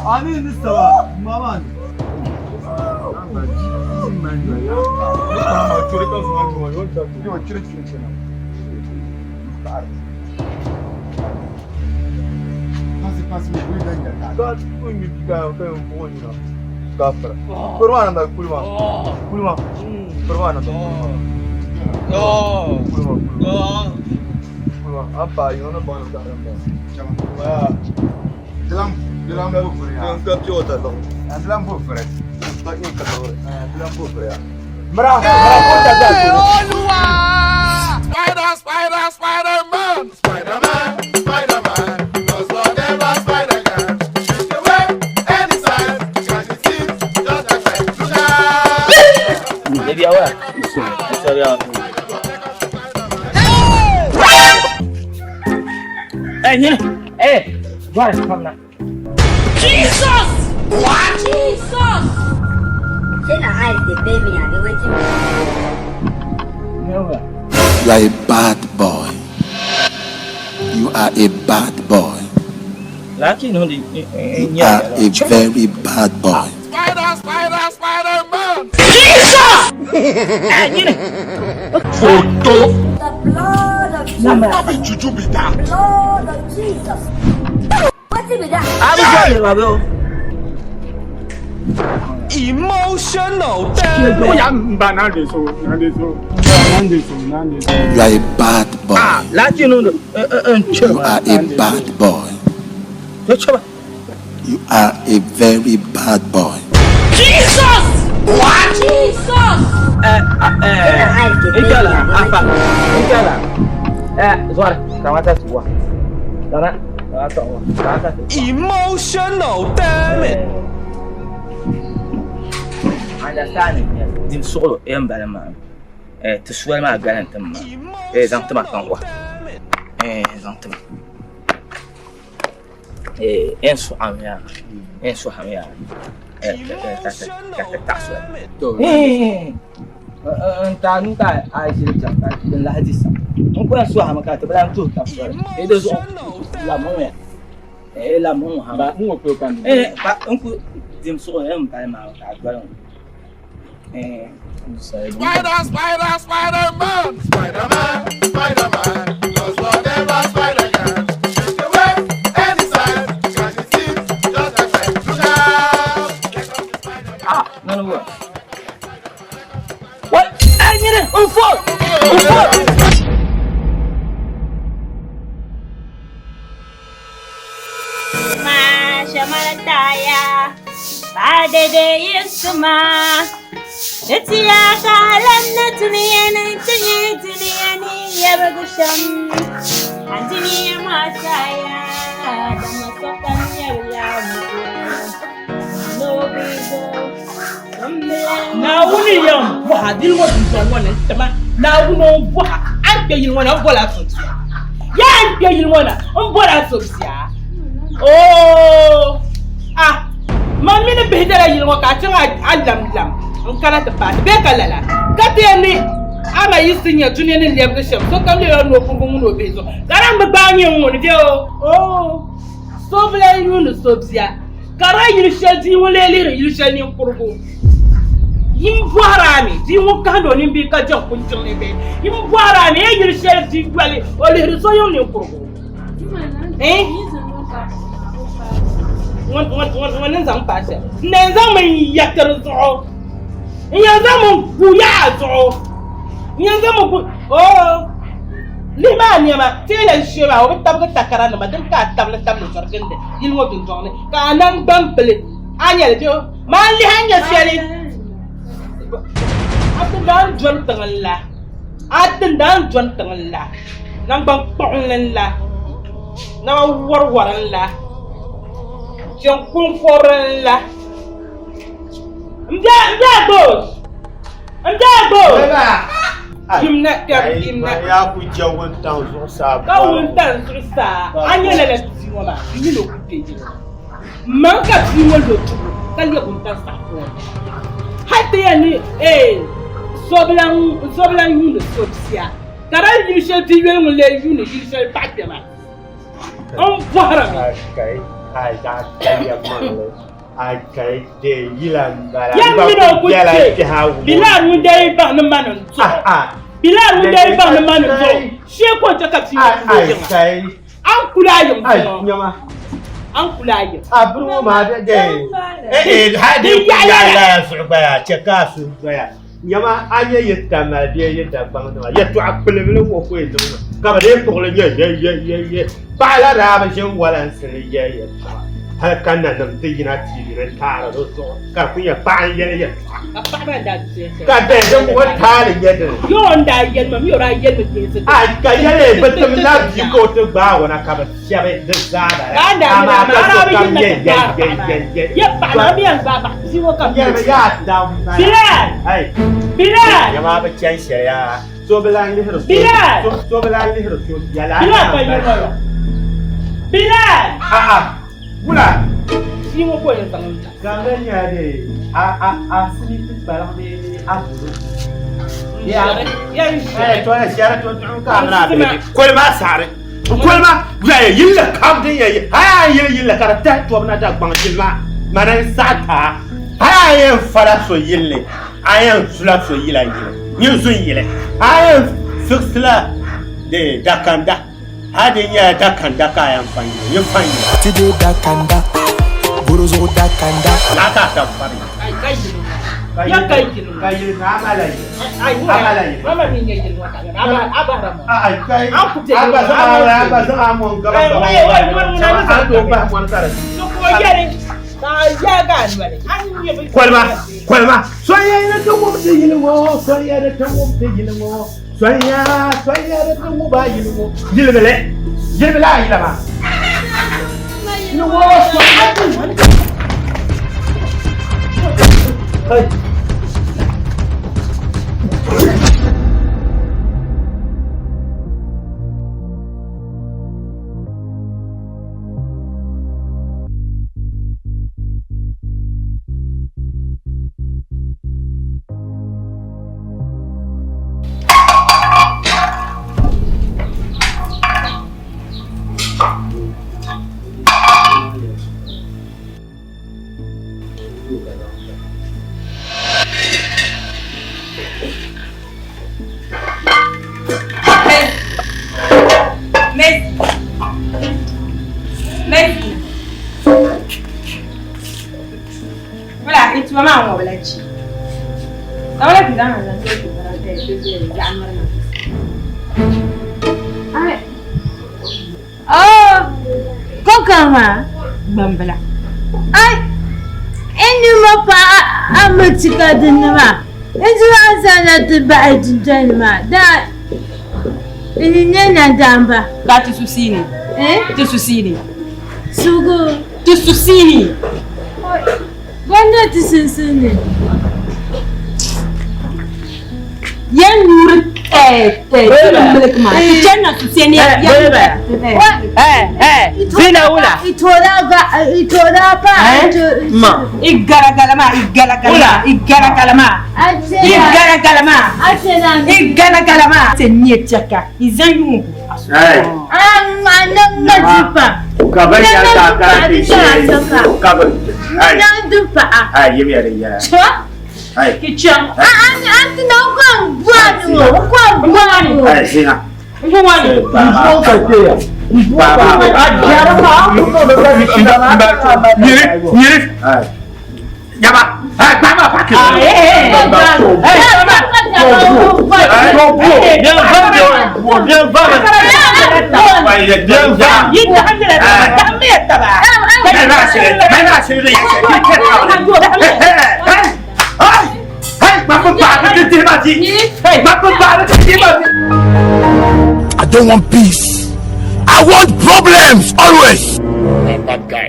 Ani ni saba mama ni. Spider, spider, spider man. Spider man, spider man. Does whatever spider can. Shoot the web anytime. Catch it, just like that. Look out! Baby, awa. Sorry, awa. Hey, nyini. Hey, Joy, come now. Jesus! What? Jesus! Shey na eyes dey pain me abi wetin be You are a bad boy. You are a bad boy. Lucky no the You are a very bad boy. Spider, spider, spider man. Jesus! Hey, nyini. Photo. The blood of Jesus. No be juju be that. Blood of Jesus. Wetin be that? Abu Joy, babu. Emotional You are a bad boy. Lucky no the You are a bad boy. You are a very bad boy. Jesus! What? Jesus! Ikala, afa. Ikala. Eh, Zoara, kamata tuwa. Dana, kamata tuwa. Kamata tuwa. Emotional damn it. Understanding. Dim suɣulo n bala maa. Eh, ti soli maa gala n-tim ma. Eh, zaŋ tima kan wa. Eh, zaŋ tima. Eh, en suɣam ya. En suɣam ya. Eh, ka ti ka ti taɣi soli. Eh, n ta nu ka a ʒili chaŋ ka din lahi di sa. N ku yɛn suɣami ka ti bi lahi tuhi tab soli. Eh, di zuɣu lammi ŋɔ ya. Eh, lammi ŋɔ ha. Eh, pa n ku dim suɣulo n bala maa ka a doli ŋɔ. Eh, Spider, spider, spider man. Spider man, spider man. Does whatever spider can. Shoot the web anytime. Catch it, just like that. Look out! Ah, no, no, no. What? Eh, nyini, n fo! N fo! Mashamaltaya, Padede Yesuma, Etiya kalan dunia dunia dunia ni yabagusham, Andinia masaya, Damasokan yablamu, No bigo, Naawuni yɛn bɔha dili ŋɔ dundɔŋ ŋɔ ni n-tima Naawuni o bɔha a ni kpe yili ŋɔ na m bɔla so bia yaa a ni kpe yili ŋɔ na m bɔla so bia oo ah man mini bihi dala yili ŋɔ ka a chaŋ a lam lam n kana ti paai ti bee ka lala ka ti yɛn ni a ma yiɣisi nya dunia ni lɛbigi shɛm sokam leela ni o kurugu ŋuni o bihi zuɣu ka di bi gbaai nyɛ ŋuni bee o oo so bi lahi yuuni so bia ka di yili shɛli bia ŋun lee lihiri yili shɛli ninkurugu Yi bɔhiri a mi, bia ŋun kahindi o nimbihi ka jɛm kuntiŋ ni bee? Yi bɔhiri a mi, ya yili shɛli di yoli, o lihiri so yiŋ ninkurugu. Eh? Ŋun ni zaŋ paai shɛli. N na yɛn zaŋmi n-yɛtiri zuɣu. N yɛn zaŋmi n-gu yaɣa zuɣu. N yɛn zaŋmi gu oo. Lihi maa nɛma, teela n-shee maa, o bi tabigi takaranima din ka a tabili tabili zɔri gindi yili ŋɔ dundɔŋ ni ka a naŋgban bili. A nyɛli bɛ maa lihi a nyɛ shɛli. A ti daan dɔni tiŋ n-la. A ti daan dɔni tiŋ n-la. Naŋgban kpuɣinli n-la. Naba wariwari n-la. Kpiɔŋ kuŋkɔbiri n-la. M bia m bia goos. M bia goos. Yimna kpɛri yimna. Ya ku je wuntaŋ zuɣusaa. Ka wuntaŋ zuɣusaa. A nyɛ lala bia ŋɔ maa, di nyɛla o ku kpe yili. Maŋ ka bia ŋɔ lo tubu ka lɛbi n tari saɣa puuni. Hali ti yɛn ni ee zobila n-yuuni so bia ka di yili shɛli bia yoli ŋun lee yuuni yili shɛli paɣa kpɛma n bɔhirimi. Yɛn mini o ku kpe Bilal ŋun daa yi baŋ ni mani n-duɣi Bilal ŋun daa yi baŋ ni mani n-duɣi shee ka o chɛ ka bia ŋɔ kuli o yiŋa. A ni kuli a yiŋ zuŋɔ. A ni kuli a yiŋ. A biri ŋɔ maa de de eh ha de ku yaala zuɣu gba yaa chɛ ka a suhu doya nyama a nyɛ yi tamali bee yi Dagbaŋ nima yɛltɔɣa kpulibili ŋɔ ka yi niŋ maa ka bɛ dii kpuɣili nyɛ ye ye ye ye paɣa la daa bi ʒini walansi ni yɛ yɛltɔɣa hali ka nanim ti yina TV ni taari di zuɣu ka di ku nyɛ paɣa n yɛli yɛltɔɣa Ka paɣa maa daa dihi Ka bɛ din ŋɔ taali nyɛ dini? Yoo n daa yɛli ma mi o daa yɛli mi dihinsi A ka yɛli bɛ tim la bia ka o ti gbaag o na ka bɛ shɛbi di zaa bala. Ka n daa yɛli Amaa amaa ka a daa bi sokam yirina yɛ ti yɛ gbaari yɛ paɣa maa. yɛ yɛ. Yɛ paɣa maa mi yɛn gbaai paɣa bia ŋɔ ka N yɛli mi yaa daa m bala. Bilal! Ai. Bilal! Nyama a bi chani shɛli yaa. So bi lan lihiri so. Bilal! So bi lan lihiri so bia la. Bilal ka yiri ŋɔ la. Bilal! A'a. Wula! Bia ŋɔ ka o yɛn zaŋ n ta. Ganga nyɛla de a a a simiti kpaliŋ bee a bolo. Ya to ya shɛri to tuɣu ka amina bɛ koli maa saɣari koli maa ya yilli kam din yɛ haya yili yilli ka di tahi tɔbu na Dagbaŋ yili maa mana n saɣa taa haya yɛn fala so yilli a yɛn zula so yila yili nyin zun yili a yɛn fiɣisila de dakanda A di nyɛla dakanda ka a yɛn fa yili, yi fa yili. Ti deei dakanda, goro zuɣu dakanda. Laa ka a tab fari. Ya ka yili ŋɔ. Ka yili ŋɔ a mala yili. A mala yili. Mama mi nyɛ yili ŋɔ ka a bahira mɔ. Ai kai. An ku bɛ A gba zaŋ a gba zaŋ a mɔŋ gaba gaba. Wai wai mɔni ŋuna ni zaŋ. A tooi bahi mɔni ka di. So ka o yɛli ka a yaagi a noli. A ni nyɛ bi. Kolima kolima. Soya ni ti wum ti yili ŋɔ soya ni ti wum ti yili ŋɔ. Soya, soya di ti ŋuba yili ŋɔ. Yilibili, yilibili a yila maa. Ni ŋɔ soya ti. Hey. Wala ituwa maa ŋɔ bila chi. Ka wala ti zaŋ zaŋ ti ti bara ti ti ti zaɣ miri na. Ai. Oh, kokama. Gbambila. Ai. Ini ma pa a machika dinni maa. N ti maa sana ti bahi dundoli maa. Da ini nyɛ nandaamba. Ka ti su siini. Eh? Ti su siini. Sugu. Ti su siini. Gwanda ti sunsuuni. Yan nyuri tɛɛ miliki maa ti chani na suseni yan Zina wula. Itola ga itola pa. Ma. I garagala maa i garagala maa i garagala maa i garagala maa i garagala maa. Ti nyɛ chɛka i zaŋ yuŋ Ka bɛ yɛli ka a kana ti shee ka bɛ. Ai yimiya din yɛla. Ki chaŋ. Anti na n kɔŋ buani ŋɔ, n kɔŋ buani ŋɔ. Ai zina. N buani. Nyiri, nyiri. Yaba, ai kpama paki. I don't want peace. I want problems always. Bad guy.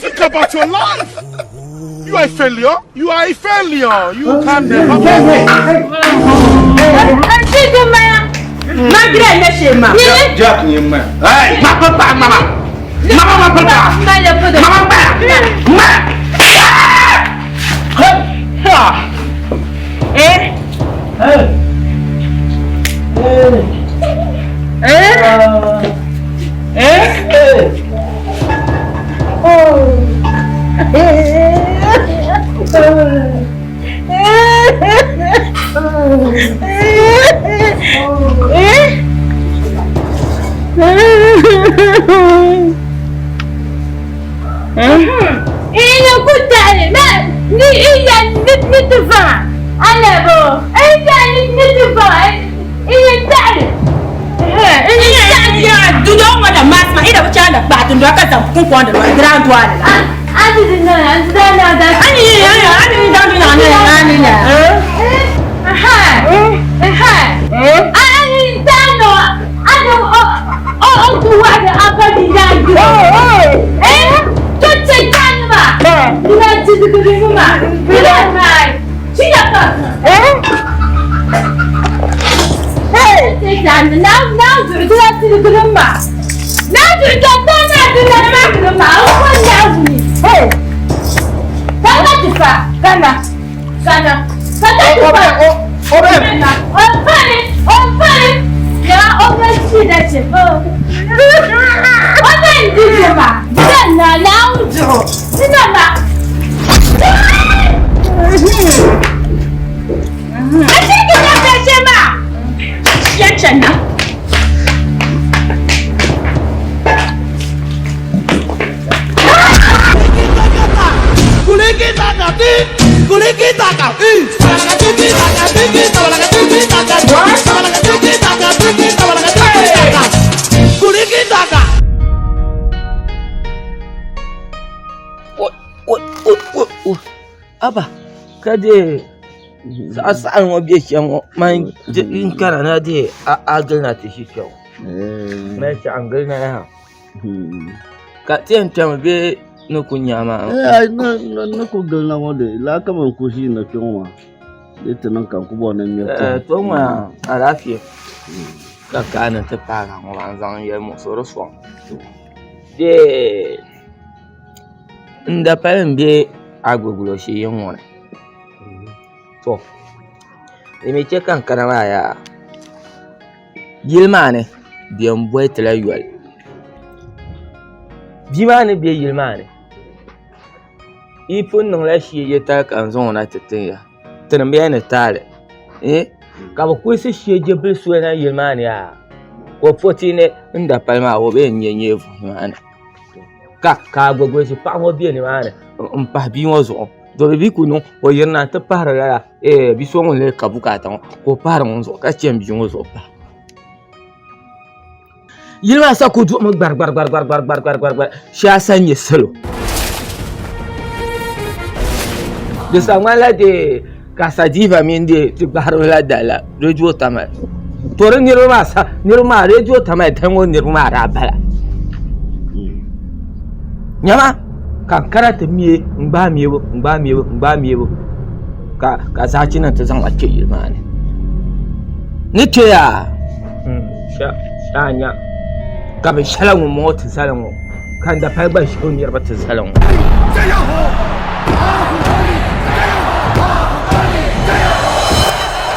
Think about your life. You are a failure. You are a failure. You can never. Jack ni ma. Hey, mama pa mama. Mama mama pa. Mama pa. Ma. Eh? Eh? Eh? Ina kutale ma ni iya nitufa alabo iya nitufa iya tale Ina dudo wala masma ida buchanda batu ndo akaza kunkwanda ndo grand wala. Anti na anti na da Ani ani ani ndandu na ani ani na. Aha aha ani tano ano o o o kuwa da abadi na do eh to che tanma ina ti ma ina mai chiya ka eh Hey, na na zuwa ti ma na zuwa ta na na na ma o na ni hey kana tufa kana kana kana tufa o o o fare o fare ya o ga ci da ce o o ben di ma na na ujo ina ma Ashe ki na kashe ma Yancan na. Aba, ka dee zaɣa saɣali ŋɔ bɛ shɛm ŋɔ man n kana na dee a gili na ti ʒi kpɛ ŋɔ mali shɛɣu n gili na yaha ka ti yɛn kpɛmi bee ni ku nya maa Ai na ku gili na ŋɔ de laa kaman ku ʒiina kpɛ ŋɔ maa di ti niŋ ka n ku bɔri ni n ŋmɛri Eh, to ŋɔ alaafee ka kaani ti paagi ŋɔ maa n zaŋ yɛli muɣusiri sɔŋ dee n dapali n bɛ agogulo shee yiŋ ŋɔ ni to di mi chɛ ka n kana maa yaa yili maa ni bɛ yɛn boli ti la yoli bia maa ni bɛ yili maa ni yi pun niŋla shee tali ka n zaŋ o na ti tin ya ti niŋmiya ni taali eh ka bi kulisi shee bili soli na yili maa ni yaa ka o poti ni n dapali maa o bɛ yɛn nyɛ nyɛ vuhi maa ni ka ka agogosi paɣa ŋɔ bɛ nimaani n pahi bia ŋɔ zuɣu to bi ku niŋ o yirina ti pahari lala bia so ŋun lee ka bukaata ŋɔ ka o pahari ŋun zuɣu ka chɛni bia ŋɔ zuɣu pahi yili maa sa ku duɣumi gbari gbari gbari gbari gbari gbari gbari gbari shee a sa nyɛ salo di sa ŋmanila dee ka sadiiva mini dee ti gbahariba la dali la redio tamali to di niriba maa sa niriba maa redio tamali dali ŋɔ niriba maa daa bala nyama ka n kana ti mie n gbaai miebu n gbaai miebu n gbaai miebu ka ka zaachi nim ti zaŋ ma kpɛ yili maa ni ni kpɛ yaa sha nya ka bi shɛla ŋun ŋɔ ti zali ŋɔ ka n dapali gba ʒi o niriba ti zali ŋɔ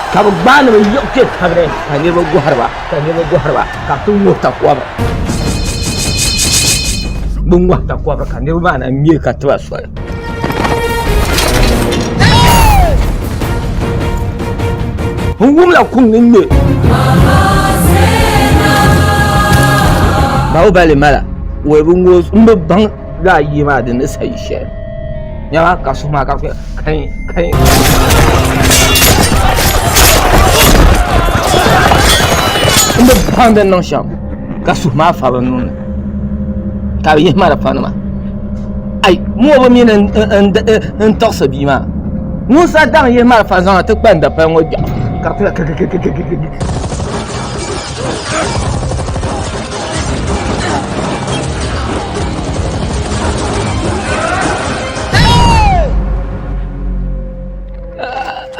ka bi gbaai ni bi yiɣi kpɛ tabi ni ka niriba gohariba ka niriba gohariba ka bi ti ŋuhi takɔbiri bi ŋuhi takɔbiri ka niriba maa na ŋme ka tiba soli. N wumla kuŋ ni ŋme. Bahubali mala o bi ŋo n bi baŋ laa yii maa di ni sayi shɛli. Nyama ka suhu maa ka kai kai. N bi baŋ din niŋ shɛm ka suhu maa fa bi nuuni ka bi yihi marafa nima. Ai ŋo bi mi ni n tiɣisi bia maa. Ŋun sa daŋ yihi marafa zaŋ na ti kpa n dapali ŋo gbiɛɣu ka di ti kikikikikiki.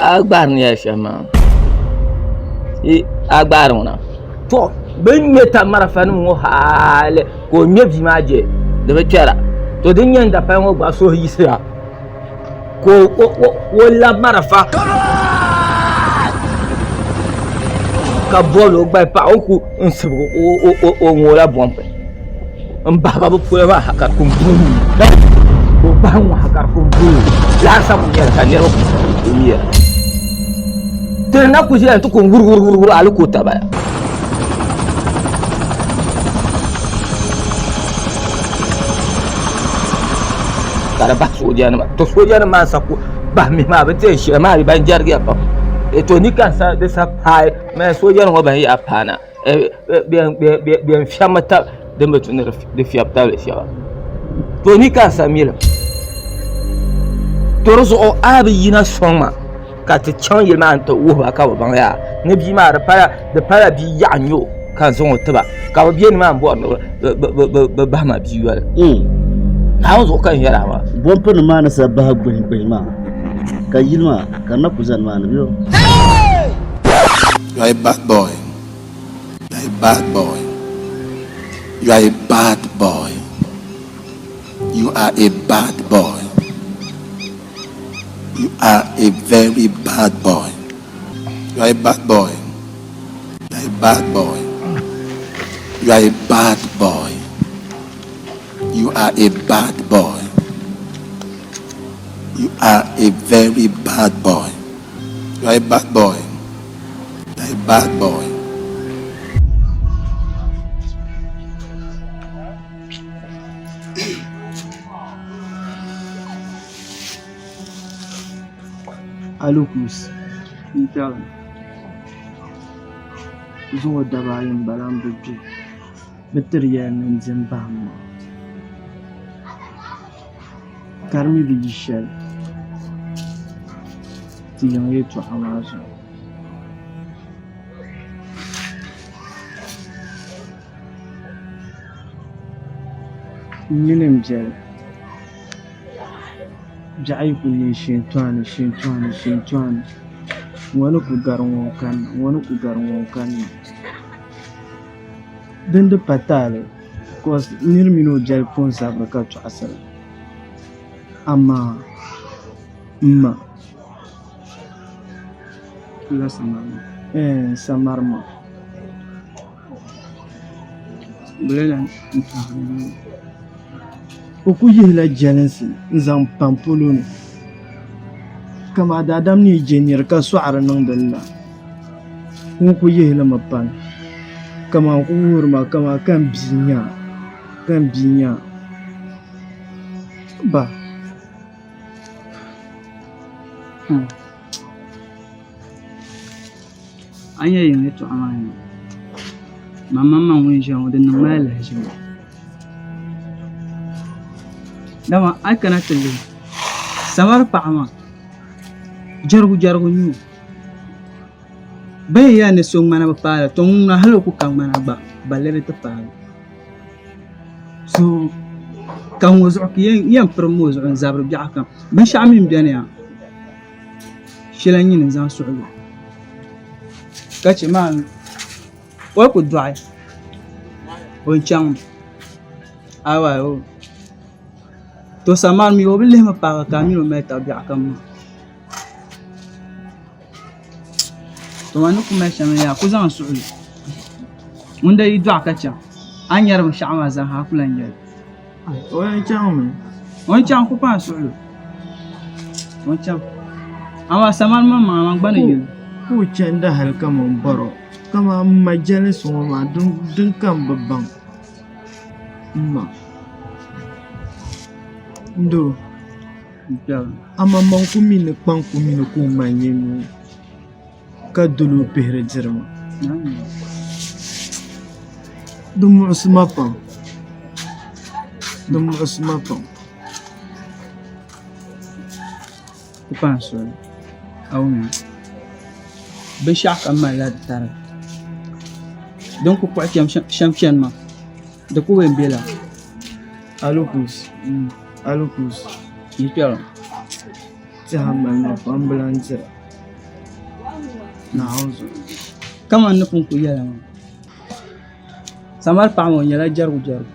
A gbaari ni yɛli shɛm maa a gbaari ŋuna to bɛ ni ŋmɛ tab marafa nim ŋɔ hali ka o ŋmɛ bia maa je di bi kpɛra to din nyɛ n dapali ŋɔ gba suhu yiɣisiya ka o labi marafa ka bɔbili o gbali paɣa o ku n sibigi o ŋoola bɔmpi n bahi ba bi polo maa ha ka di ku buu ka o bahi ŋɔ ha ka di ku buu laasabu nyɛli ka niriba ku yɛra tiri na ku ʒiya ti ku wuri wuri wuri wuri hali ka o tabaya. Ka di bahi soojanima to soojanima maa n-sa ku bahi mihi maa bɛ ti yɛn shɛli maa ban jɛrigiya pam to ni ka di sa paai soojanima ŋɔ ban yaa paana bɛn fiɛbimi tab din bi tu ni di fiɛbi tabili shɛba to ni ka n sa mili to di zuɣu a bi yina sɔŋ ma ka ti chaŋ yili maa n-ti wuhi ba ka bɛ baŋ yaa ni bia maa di pala bia yaɣa n-nyɛ o ka n zaŋ o ti ba ka bɛ be nimaani bɔri ni bɛ bahi ma bia yoli Naawuni zuɣu ka n yɛri a maa. Bɔmpi nim maa ni sa bahi gbuhi gbuhi maa ka yili maa ka di na ku zani maa ni bɛ. You are a bad boy. You are a bad boy. You are a bad boy. You are a bad boy. You are a very bad boy. You are a bad boy. You are a bad boy. You are a bad boy. You are a bad boy. You are a very bad boy. You are a bad boy. You are a bad boy. Alukus n kpɛri zuŋɔ daba ayi n bala n bi gbi bi tiri yɛli ni n di n bahi n maŋa ka di mi bi yi shɛli ti yiŋ yɛltɔɣa maa zuɣu. N mini n biɛli biɛɣu yi ku neei shintɔɣani shintɔɣani shintɔɣani ŋɔ ni ku gari ŋɔ kanna ŋɔ ni ku gari ŋɔ kanna din di pa taali bikos nir mini o biɛli pun zabiri ka tɔɣisira amaa m ma samari maa O ku yihila jɛlinsi n-zaŋ pa m polo ni kaman daadam ni yi je nir ka sɔɣiri niŋdi li la. Ŋun ku yihi li mi pani kaman ku wuhiri ma kaman ka m bia nya a, ka m bia nya a. Ba! A ni yɛn yɛli yɛltɔɣa maa ni man maŋmaŋ ŋun ʒiya ŋɔ di niŋ ma alahiʒiba dama a yi kana ti lihi samari paɣa maa jɛrigu jɛrigu n-nyɛ o bɛ ni yɛli ni so ŋmana bi paai la to ŋuna hali o ku ka ŋmana gba balli di ti paai o so ka ŋɔ zuɣu ka yɛn pirim o zuɣu n-zabiri biɛɣu kam binshɛɣu mi m-beni yaa Shɛli n nyini zaŋ suɣulo ka chɛ maa o yi ku dɔɣi o ni chaŋmi aawai to samari mii o bi lihimi paagi ka a mini o mali tabi biɛɣu kam maa to man ni ku mali shɛm n yaa ku zaŋ suɣulo ŋun daa yi dɔɣi ka chaŋ a ni nyɛri binshaɣu maa zaa a ku lahi nyɛli O yɛn chaŋmi. O ni chaŋ ku paai suɣulo. O ni chaŋ. Amaa samari maŋmaŋa man gba ni yɛli. Ka o chandi hali kaman bɔro, kaman m ma jɛlinsi ŋɔ maa din ka m bi baŋ. M ma, n doo, amaŋmaŋ ku mi ni kpaŋ ku mi ni ka o ma n-nyɛ nuu ka dol o pihiri diri ma. Di muɣisi ma pam, di muɣisi ma pam. Ku paai soli a wumya binshaɣu kam malila di tariga din ku kpuɣi shɛm chɛni maa di ku yɛn bɛ la Alukus alukus n kpɛra tɛha mali ma pam bi lahi dira Naawuni zuɣu. Kamani ni pun ku yɛla maa Samari paɣa maa o nyɛla jɛrigu jɛrigu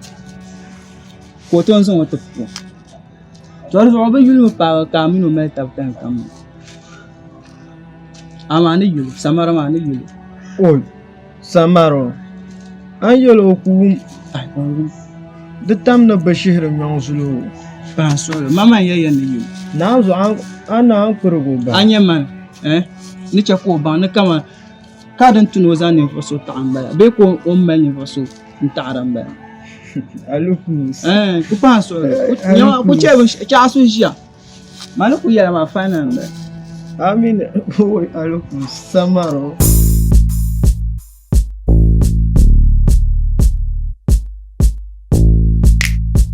ka o tom zaŋ o ti po To di zuɣu o bi yulimi paagi ka a mini o mali tabi time kam maa amaa ni yuli samara maa ni yuli Oi samara a ni yɛli o ku wum di tam ni bi shihiri nyaŋ zuli o pahi suhuri mama n yɛli ya ni yuli Naa zuɣu a naan kurigi o bahi a nyɛ mani eh ni chɛ ka o baŋ ni kaman ka din tu ni o zaŋ ninvuɣu so taɣi n bala bee ka o ni mali ninvuɣu so n taɣira n bala Alukus ku pahi suhuri ku chɛ a so ʒiya mani ku yɛla maa final n bala Amin oi alukus samaro.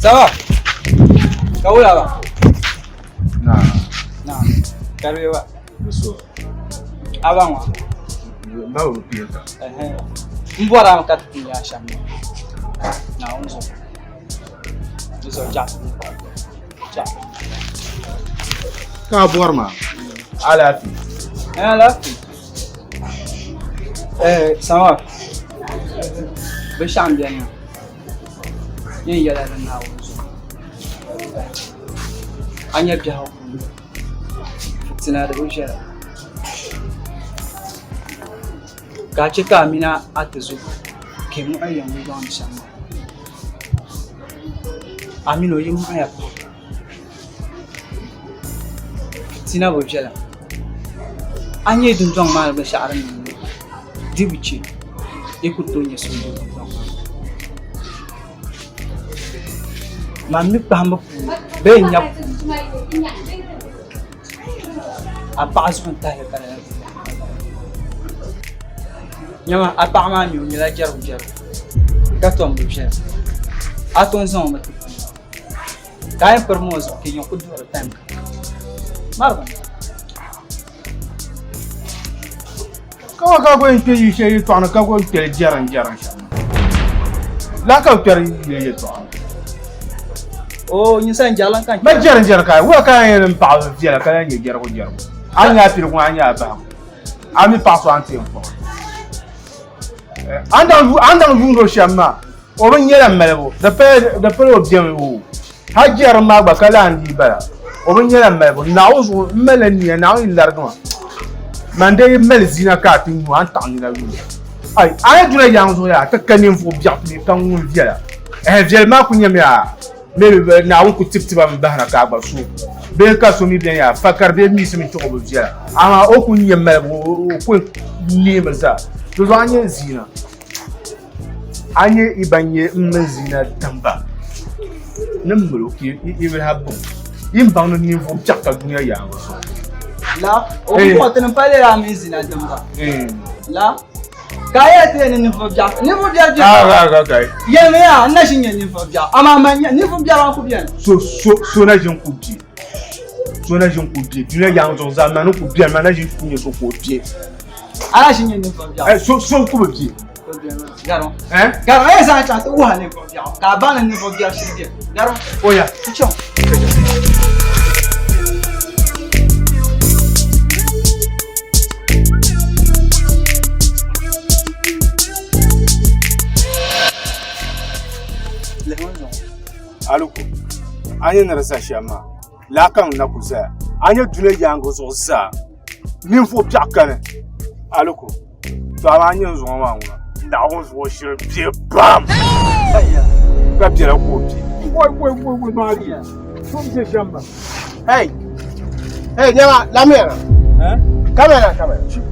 Ça va? Ka wula ba? Na. Na. Ka ba? So. A ba ŋɔ? Ba bi kpiɛ ka. N bɔri a mi ka ti ti nya shɛm Naawuni zuɣu. Di zuɣu chaɣ. Chaɣ. Ka a bɔri ma? Alaafee. Alaafee. Eh, Samar. Binshɛɣu m-beni maa. Yɛn yɛla ni Naawuni zuɣu. A nya biɛhigu puuni fitina di bi viɛla ka a chɛ ka a mini a tizo ka yi muɣi ya ŋun zaŋdi shɛm maa a mini o yi muɣiya pam fitina bi viɛla a nyɛ dundɔŋ maa ni binshaɣu din niŋ di bi chɛ yi ku tooi nyɛ suhudoo dundɔŋ maa ni man mi kpahimbu puuni bee n nyabu puuni a paɣa zuɣu n tahili ka lala nyama a paɣa maa mi o nyɛla jɛrigu jɛrigu ka tom bi viɛla a tom zaŋ o mi ti ka a yɛn piri o zuɣu ka yɛn ku duɣiri time kam mari Kawa ka gba yɛn kpɛ yi shɛli yɛltɔɣa ni ka gba kpɛri jɛrim jɛrim shɛm laa ka bi kpɛri yili yɛltɔɣa ni. O nyinsa n jɛrila ka Ma jɛrim jɛrim ka wula ka yɛn n paɣa viɛla ka lahi nyɛ jɛrigu jɛrigu a ni nyɛ a piligu a nyɛ a bahigu a mi paɣa so a ni ti yɛn kpuɣi a ni daŋ yuuni o shɛm maa o bi nyɛla malibu di pala o biɛmi o hali jɛrim maa gba ka lahi dii bala o bi nyɛla malibu Naawuni zuɣu n malila niya Naawuni yi larigi ma man dee yi mali zina ka a ti nyu a ni taɣi nina yuya ai a yi duna yaŋ zuɣu yaa ti ka ninvuɣu biɛɣu ti mi ka ŋun viɛla ɛhɛ viɛli maa ku nyɛmi yaa maybe Naawuni ku tibi tiba mi bahina ka a gba so bee ka so mi beni yaa fakari bee miisi mi chuɣu bi viɛla amaa o ku nyɛ malibu o ku neemi zaa di zuɣu a nyɛ zina A nyɛ i ban nyɛ m mini zina damba ni m mali o ka i bi lahi baŋ o. Yi ni baŋ ni ninvuɣ biɛɣu ka dunia yaaŋa zuɣu. La, o bi bɔŋɔ ti ni pali la a mini zina damba. La, ka a yɛli ti yɛn ni ninvuɣ biɛɣu ninvuɣ biɛri biɛri. Ah, ah, okay. Yɛlimi yaa, n na ʒi nyɛ ninvuɣ biɛɣu, amaa man nyɛ ninvuɣ biɛri maa ku beni. So, so, so na ʒi n-ku be. So na ʒi n-ku be. Dunia yaaŋa zuɣu zaa, man ni ku beni, man na ʒi n-ku nyɛ so ka o be. A na ʒi nyɛ ninvuɣ biɛɣu. Eh, so, so ku bi be. Garo. Eh? Garo, a yɛn zaŋ chaŋ ti wuhi a ninvuɣ biɛɣu ka a baŋ ni ninvuɣ biɛri shiri beni. Garo. O ya. Ti chaŋ. Aliko, a ni ni di za shɛm maa, laa ka n na ku zaya. A nyɛ dunia yaaŋa zuɣu zaa, ninvuɣ biɛɣu kani. Aliko, To amaa nyɛ n zuŋɔ maa ŋuna Naawuni zuɣu shiri bɛ pam ka biɛla ka o bɛ. Wai wai wai wai maa di so bɛ shɛm ba. Hey, hey, nyama, lamia na. Come here, come here.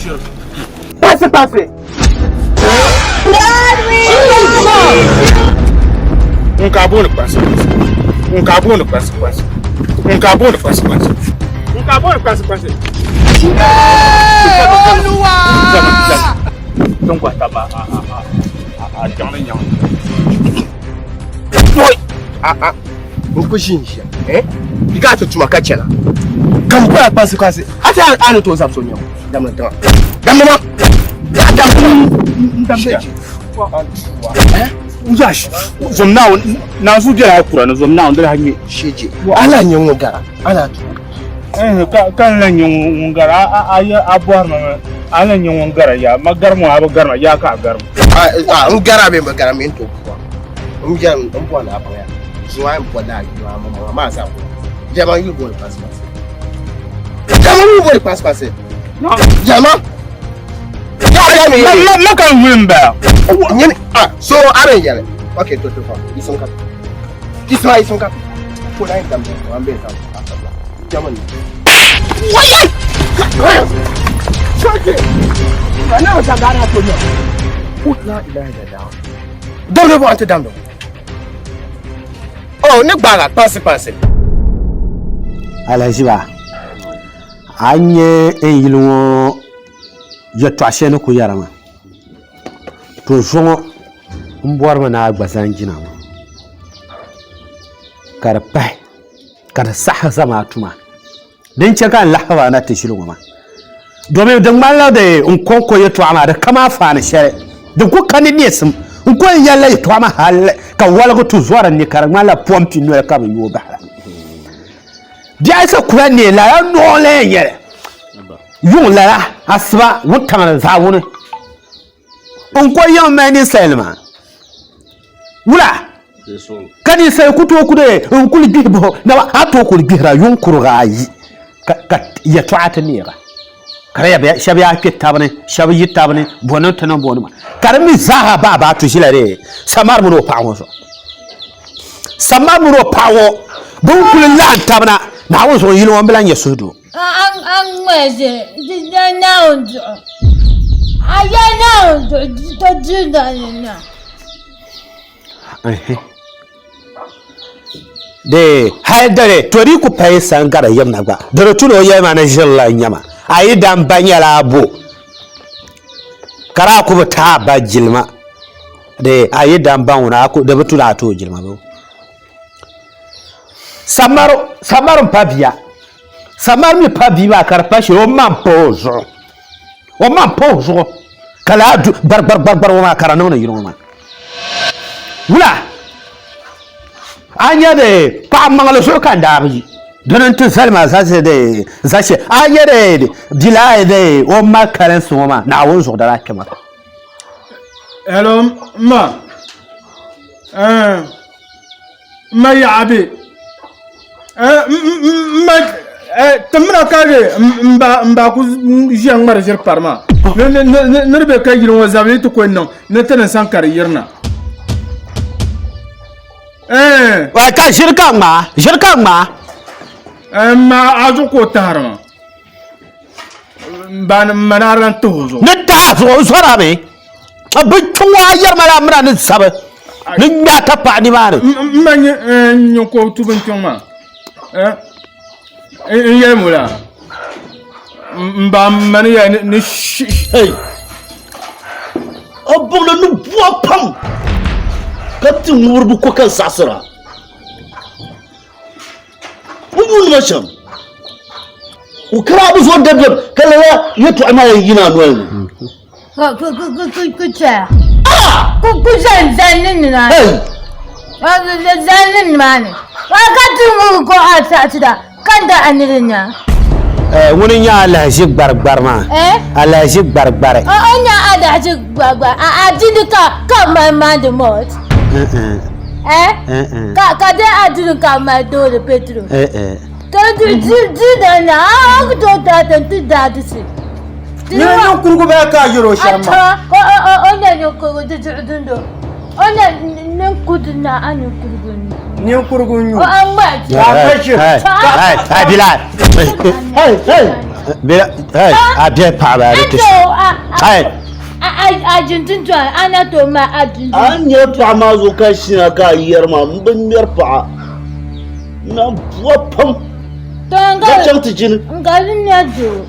Shiri. Kpansi kpansi. Ŋun ka a booni kpansi kpansi. Ŋun ka a booni kpansi kpansi. Ŋun ka a booni kpansi kpansi. Ŋun ka a booni kpansi kpansi. Olúwa! Tin gɔhi taba a a a a a jaŋli nyaŋ. Oi! A a n ku ʒi n ʒiya eh? Yi ka ti tuma ka chana ka m bɔra kpansi kpansi a ti a ni tooi zabi so nyɛŋ damli tiŋa damli ma damli ma Sheji Yash zom naawuni naanzuu bɛla a kura ni zom naawuni di lahi ŋme sheji a lahi nyɛ ŋun gara a lahi tu Ka n lahi nyɛ ŋun gara a a bɔhiri ma mi a lahi nyɛ ŋun gara yaa ma gari ŋɔ a bi gari ma yaa ka a gari ma. N gara bee n bi gara mi n tooi puhi n yɛli n bɔri ni a baŋya zuŋɔ a yɛn bɔrila a yuli a maŋmaŋa maa zaa bɔri jɛma yuli booni kpansi kpansi jɛma yuli booni kpansi kpansi jɛma Ma ka n yuli n bala nyini ah so a bɛ yɛli ok to to fa isim ka isima isim ka ko na yin dambe an bɛ sa jɛma ni wallahi Shake! Ana sa gara to ne. La ilaha illallah. Damdo bo ante damdo. Oh, ne gbaga kpansi kpansi. Alahiziba, a ni nyɛ n yili ŋɔ yɛtɔɣ shɛli ni ku yɛra maa, to zuŋɔ m bɔrimi ni a gba zaŋ jina ŋɔ ka di pahi ka di saɣi zamaatu maa. Din chɛ ka n lahi ba na ti ʒili ŋɔ maa, domin di ŋmanila di n kɔŋko yɛtɔɣa maa di kam afaani shɛli din ku ka ni neesim. N ko n yɛlila yɛtɔɣa maa hal ka woligi ti zɔri n ni ka di ŋmanila pɔmpi noli ka bɛ yooi bahi la. Biɛhisi kula neei lala noo la yɛn nyɛli yuŋ lala asiba wuntaŋ ni zaawuni. N ko yiŋ mali ninsalinima wula ka ninsal ku tooi ku dee n kuli gbihi bihi na a tooi kuli gbihira yuŋ kuriga ayi ka yɛltɔɣa ti neega ka di yɛli shɛba yaa kpɛ tabi ni shɛba yi tabi ni bo niŋ ti niŋ bo nima ka di mi zaaha bahi bahi tu ʒila dee samari mini o paɣa ŋɔ zuɣu samari mini o paɣa ŋɔ bɛ ni kuli laɣim tabi na Naawuni zuɣu yili ŋɔ n bi lahi nyɛ suhudoo. A ŋmaya ʒe di Naawuni zuɣu a ya Naawuni zuɣu di to dundɔŋ ni na. Dee hali dali to di ku payi sani gari yim na gba di di tu ni o yɛli ma ni ʒirila n nyɛma a yi dan ba nyɛla a bo ka daa ku bi taai ba jilima dee a yi dan ba ŋuna di bi tu ni a ti o jilima bee Samaru Samaru n pa bia Samaru mi pa bia maa ka di pa shɛli o ma n pa o zuɣu o ma n pa o zuɣu ka laa du gbari gbari gbari gbari ŋɔ maa ka di niŋdi yino ŋɔ maa wula a nyɛ de paɣa maŋli zuɣu ka n daa bi yi dini n ti zali ma zase de zase a nyɛ de bila de o ma kalinsi ŋɔ maa Naawuni zuɣu daa kpɛma. Hello, ma. Ma yaɣa bɛ ma timina ka di n ba ku ʒiya ŋmari ʒiri pari maa ni di bɛ ka yili ŋɔ zabili ti ko niŋ ni ti ni saŋ ka di yirina ka ʒiri ka ŋmaa ʒiri ka ŋmaa ma a zuɣu ka o tahari maa n ma ni a lan tahi o zuɣu ni tahi a zuɣu o zɔra mi Bi kpiŋ a yɛri ma la mira ni sabi ni ŋmɛ a tapaɣa nimaani. M ma nyɛ ka o tu bin kpiŋ maa n yɛli mo la n ba ma ni yɛli ni shi. O buɣili ni bua pam ka ti ŋubiri bi ko ka zaɣisira. O yuuni ma shɛm o kara bi zo dabiɛm ka lala yɛtɔɣa maa yɛn yina a noli ni. Ku chɛya ku zani zani ni nimaani zani ni nimaani ka ti ŋubi ko a saɣati da ka da a niri nya. Ŋuni n-nyɛ alahiʒi gbarigbari maa? Alahiʒi gbarigbari. O nyɛ alahiʒi gbarigbari. A dini ka ka mali maandi mɔt. Ka di a dini ka mali doori petro. Ka di di da na a ku tooi taati n-ti daadi si. Ni ninkurugu bee ka a yɛl o shɛm maa? Ka o nyɛ ninkurugu di duɣu dundo. O nyɛ ninkudu na a ninkurugu n-nyu. Ninkurugu n-nyu. O a ŋma Hey, hey, hey, Bilal. Hey, hey. Hey, a biɛhi paɣaba a di ti Hey. A jintintɔni a na tooi mali a dundɔŋ. A ni nyɛ paɣa maa zuɣu ka ʒina ka a yɛri maa m bi ŋmɛri paɣa n na bua pam ka chaŋ ti jini. N ka di nya doo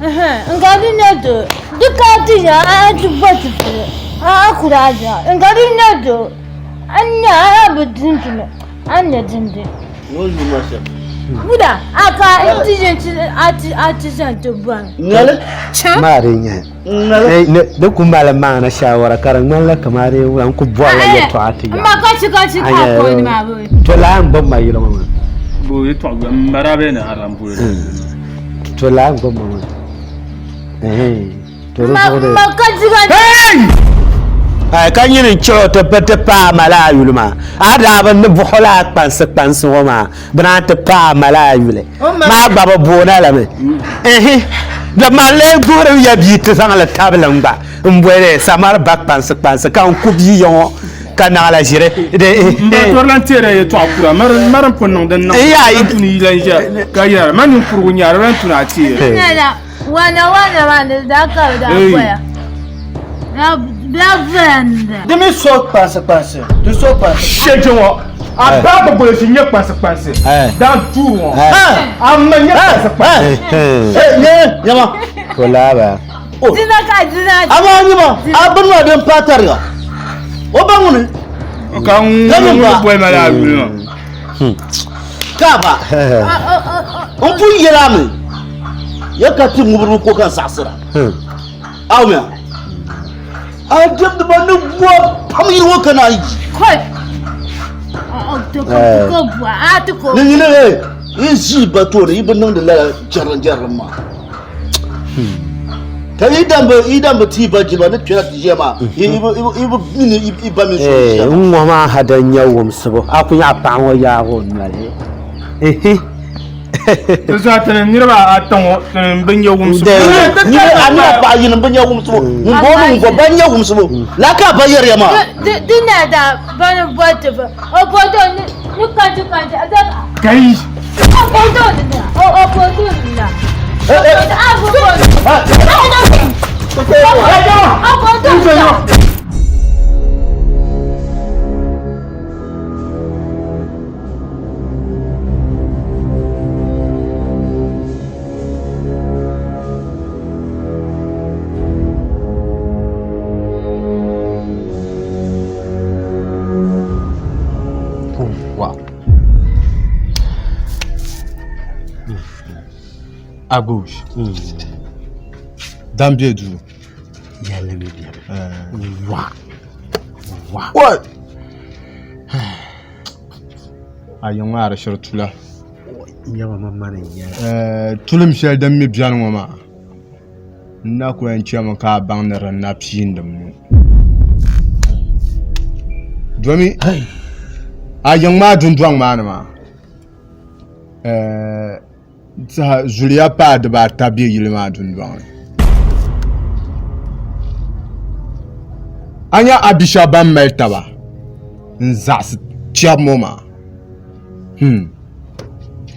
n ka di nya doo di ka ti nya a ti bɔ ti puli a kuri a nya n ka di nya doo a nya a bi dindini a nya dindi. Ŋɔ yuma shɛm. Buda a ka n ti ʒin ti a ti a ti zaŋ ti bɔni. Ŋali. Maa di nya. Ŋali. Di ku mali maana shawara ka di ŋmanila kamani di wula n ku bɔrila yɛltɔɣa ti yaɣi. Ma ka chi ka chi ka ko ni maa bɛ. To laa n gbubi ma yili ŋɔ maa. Bo yɛltɔɣa gba m ma daa bɛ ni aram polo. To laa n gbubi ma maa. To di zuɣu de. Ma ka chi ka chi. Ai ka nyini n chɛo ti bi ti paai mali a yuli maa a daa bi ni buɣi la a kpansi kpansi ŋɔ maa bi naan ti paai mali a yuli maa gba bi boona la mi ehi di man lee guhiri ya bia ti zaŋli tabili n gba n boli samari ba kpansi kpansi ka n ku bia ya ŋɔ ka naɣila ʒiri di N ba tori lan teera yɛltɔɣa kura mari n pun niŋ din niŋ lan tuni yi lan ʒiya ka yɛra man ninkurigu n-nyɛ a di lan tuni a teeri. Wana wana maa ni daa ka bi daa boya. Daa boya n da. Di mi so kpansi kpansi. Di so kpansi. Shɛji ŋɔ a ba bi bolisi nyɛ kpansi kpansi. Daa duu ŋɔ a ma nyɛ kpansi kpansi. Ne nyama. Ko laaba. Dina ka dina. Ama nyama a bini maa din pa tariga. O ba ŋuni. Ka ŋun boli ma laa yuli maa. Ka ba. N pun yɛla mi. Ya ka ti ŋubiriba ko ka saɣisira. Awumiya. A diɛmdi ba ni bua pam yili ŋɔ ka naan yi. Koi. Ni nyini he, yi ʒi ba tooni yi bi niŋdi lala jɛrilim jɛrilim maa. Ka yi dan bi yi dan bi ti ba jilima ni kpɛra ti ʒiya maa yi bi mini yi ba mini so ʒiya maa. N ŋɔ maa ha din nyɛ wumsibu a ku nyaɣi paɣa ŋɔ yaagi o noli. Ti zaa ti ni niriba ata ŋɔ ti ni bi nya wumsibu. Niriba a mini a paɣa yini bi nya wumsibu. Ŋun bɔŋɔ ni ŋun bɔ ban nya wumsibu. Laa ka a ba yɛriya maa. Di na daa bani bɔ ti ba o bɔ do ni ni kanji kanji a da. Kai. O bɔ do ni na o o bɔ do ni na. O bɔ do a bɔ bɔ ni. O bɔ do ni na. Agush. Dan be duu. Yɛlli mi biɛni. Wa. Wa. What? A yi ŋɔ a di shiri tula. Nyɛba ma mani n-nyɛli. Tulim shɛli din mi beni ŋɔ maa, n na ku yɛn chemi ka a baŋ ni di na piindim ŋɔ. Domi a yiŋ maa dundɔŋ maa ni maa, Saha zuliya paai dibaata bɛ yili maa dundɔŋ ni. A nya a bi shɛba ban mali taba n-zaɣisi chɛbu ŋɔ maa, hmm,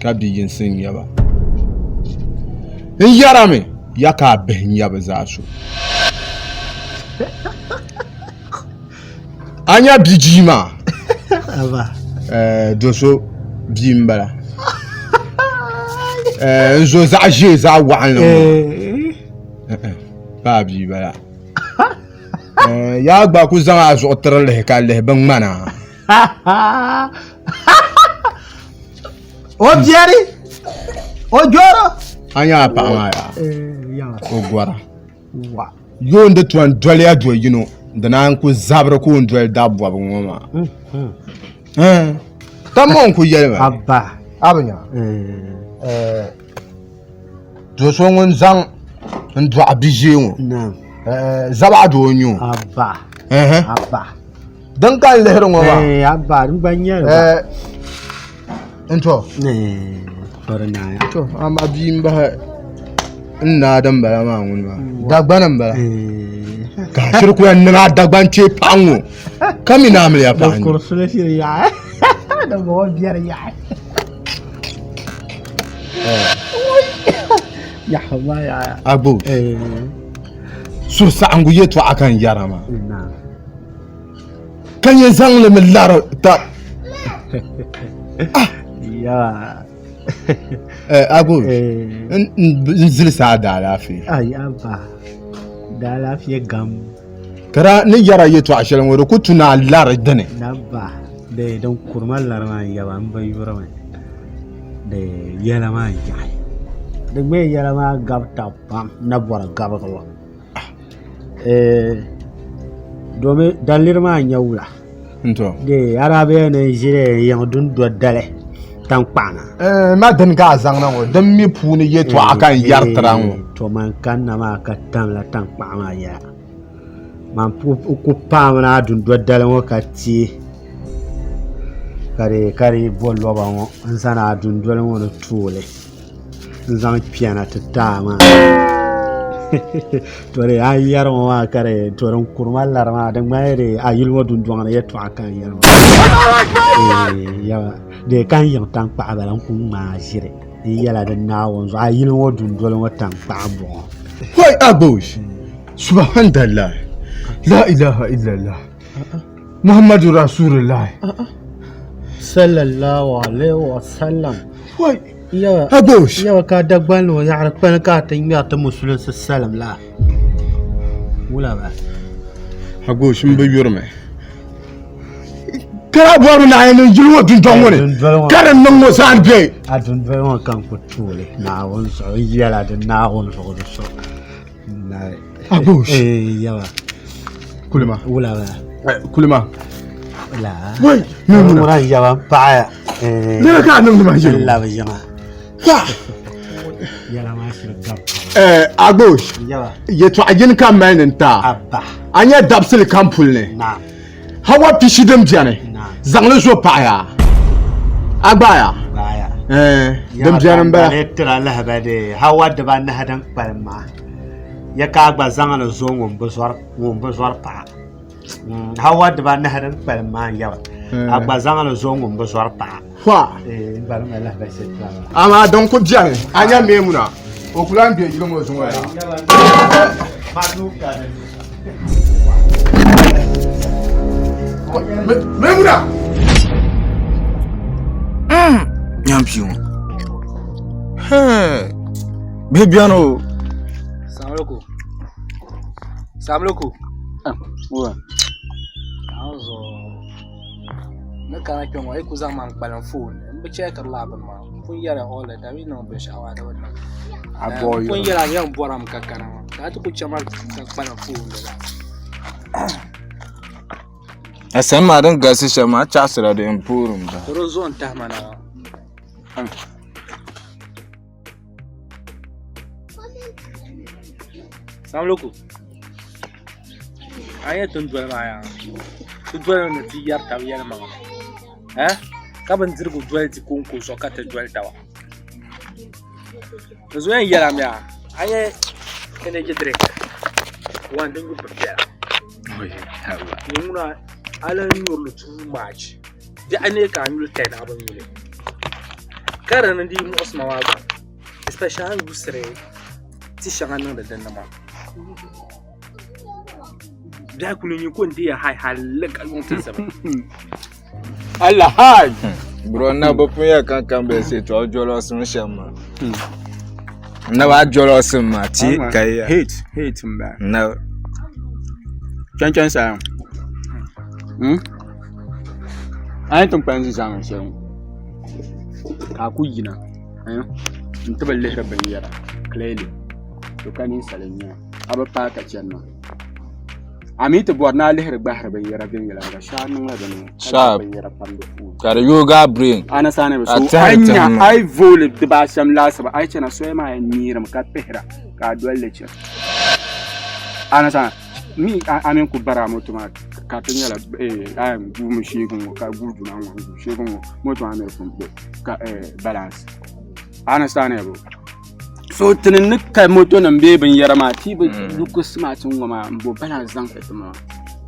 ka bi yinsi n-nyɛ ba. N yɛrimi ya ka a bihi nya bɛ zaa so. A nya bia jia maa do so bia n bala n zo zaɣ ʒiɛ zaɣ waɣanli ŋɔ paa bia bala yaa gba ku zaŋ a zuɣu tiri lihi ka lihi bin ŋmana o biɛri o jɔra a nya a paɣa maa yaa o gɔra Yoon di tom doliya do yino di naan ku zabiri ka o ni doli dab bɔbigu ŋɔ maa. Tam o ni ku yɛli ma. Abba. A bi nya. Do so ŋun zaŋ n dɔɣi bi ʒee ŋɔ. Zabaɣa doo n-nyɛ o. Abba. Abba. Din ka n lihiri ŋɔ maa. Abba, n gba nyɛli ba. N to. Tɔri naaya. To, ama bia m bahi n naa din bala maa ŋuni maa. Dagbani n bala. Ka a shiri ku yɛn niŋ a Dagban kpee paɣa ŋɔ ka mi naa amiliya paɣa n-nyɛ. Kurisili shiri yaɣi. Di bɔŋɔ biɛri yaɣi. Agbo suhusaɣingu yɛltɔɣa ka n yɛra maa ka nyɛ zaŋli mi lari ta Agbo n zilisi a daalaafee Daalaafee gam Ka daa ni yɛra yɛtɔɣa shɛli ŋɔ di ku tu ni a lari dini. Naba dee din kuri ma lari maa n-yaba m bi yurimi dee yɛla maa n-yaɣi di ŋmee yɛla maa gabi taba pam na bɔri gabigibu domi daliri maa n-nyɛ wula dee a daa bi yɛli ni n ʒili yiŋ dundoli dali tankpaɣu na. Ma dini ka a zaŋ na ŋɔ din mi puuni yɛtɔɣa ka n yɛri tira ŋɔ. To man kanna maa ka tamla tankpaɣu maa yɛla. Man ku paami na a dundoli dali ŋɔ ka teei ka di bo loba ŋɔ n zani a dundoli ŋɔ ni tooli n zaŋ kpɛna ti ti a maa to a yi yɛri ŋɔ maa ka to din kuri ma lari maa di ŋmanila a yili ŋɔ dundoŋ ni yɛltɔɣa ka n yɛri maa dee ka n yiŋ tankpaɣu bala n ku ŋmaai ʒiri n yɛla di Naawuni zuɣu a yili ŋɔ dundoli ŋɔ tankpaɣu n bɔŋɔ. Wai Abush! Subhanallah! La ilaha illallah! Muhammadu Rasulullah! Sallallahu alaihi wa sallam. Wai Yawa Abush! Yawa ka Dagban ŋɔ yaɣiri kpani ka a ti ŋmɛri ti musulinsi salim la. Wula ba? Abush m bi yurimi. Ka daa bɔrimi ni a yɛn niŋ yili ŋɔ dundɔŋ ŋɔ ni ka di niŋ ŋɔ zaa ni bɛ. A dundoli ŋɔ ka n ku tooli Naawuni zuɣu n yɛla di Naawuni zuɣu di so. Abush. Yawa. Kulima. Wula ba? Kulima. La. Wai. Ŋuna yawa n paɣaya. Nira ka a niŋdi ma yili. N labi yiŋa. Yɛla maa shiri gab. Abush. Yawa. Yɛtɔɣa yini ka m mali ni n ti a. Abba. A nya dabisili kam puli ni. Naam. Hawa pishi din beni zaŋli zo paɣaya. A gbaaya? Gbaaya. Din beni m-bala. Yaɣa tira lahabali dee hawa dibaanahi din kpalim maa ya ka a gba zaŋli zo ŋun bi zɔri paɣa. Hawa dibaanahi din kpalim maa n-yɛba a gba zaŋli zo ŋun bi zɔri paɣa. Hwa. Amaa din ku beni a nya Maimuna o ku lahi be yili ŋɔ zuŋɔ yaa. Maimuna! Nyam bia ŋɔ. Hɛɛ bihi beni o. Salamu alaikum. Salamu alaikum. Ni kana kpɛ ŋɔ yi ku zaŋ ma n kpalim foon n bi chɛkiri laa bini maa n pun yɛla all the time yi niŋ binshaɣu maa di bi niŋ n pun yɛla yɛn bɔrimi ka kana maa ka a ti ku chɛ ma ka kpalim foon ni la A sani maa din galisi shɛm maa a chaɣasira di yɛn poori mi ba. Di zuɣu n tahi ma na maa Salamu alaikum. A nyɛ tin doli maa yaa ti doli ni ti yɛri tabi yɛlimaŋli eh ka bindirigu doli ti konko zuɣu ka ti doli taba di zuɣu yɛn yɛla mi yaa a nyɛ energy drink one din yuli bi viɛla ni ŋuna a lahi nyurili too much biɛɣu nee ka a nyuli ten a bi nyuli ka di ni dii muɣisi ma maa gba especially a ni yusiri ti shɛŋa niŋdi dinni maa biɛhi kuli nyɛ ko n deei hai hali ka yuŋ ti zibi Allah hai Bro na bi pun yɛ kankan bɛ se to jɔlɔsim shɛm maa na ba jɔlɔsim maa ti ka ya hate hate n ba na chan chan sa a yi tin kpalim zaŋ shɛli ŋɔ ka a ku yina n ti bi lihiri binyɛra clearly to ka ninsal n nyɛ a bi paai ka chɛni maa a mi ti bɔri ni a lihiri gbahiri binyɛra viɛnyɛla shee a niŋla bini ka binyɛra pam di puuni ka di yoogi a brain a na saani bi so a nya a yi vooli dibaashɛm laasabu a yi chɛna soya maa yɛn neerimi ka pihira ka a dolli chɛna a na saani mi a mini ku bari a moto maa ka ti nyɛla a yɛn guumi sheegi ŋɔ ka guui duna ŋɔ n guui sheegi ŋɔ moto maa mi di pun kpe ka balance a na saani bi so tini ni ka moto nim bee binyɛra maa ti bi look smart ŋɔ maa n bo balance zaŋ ti maa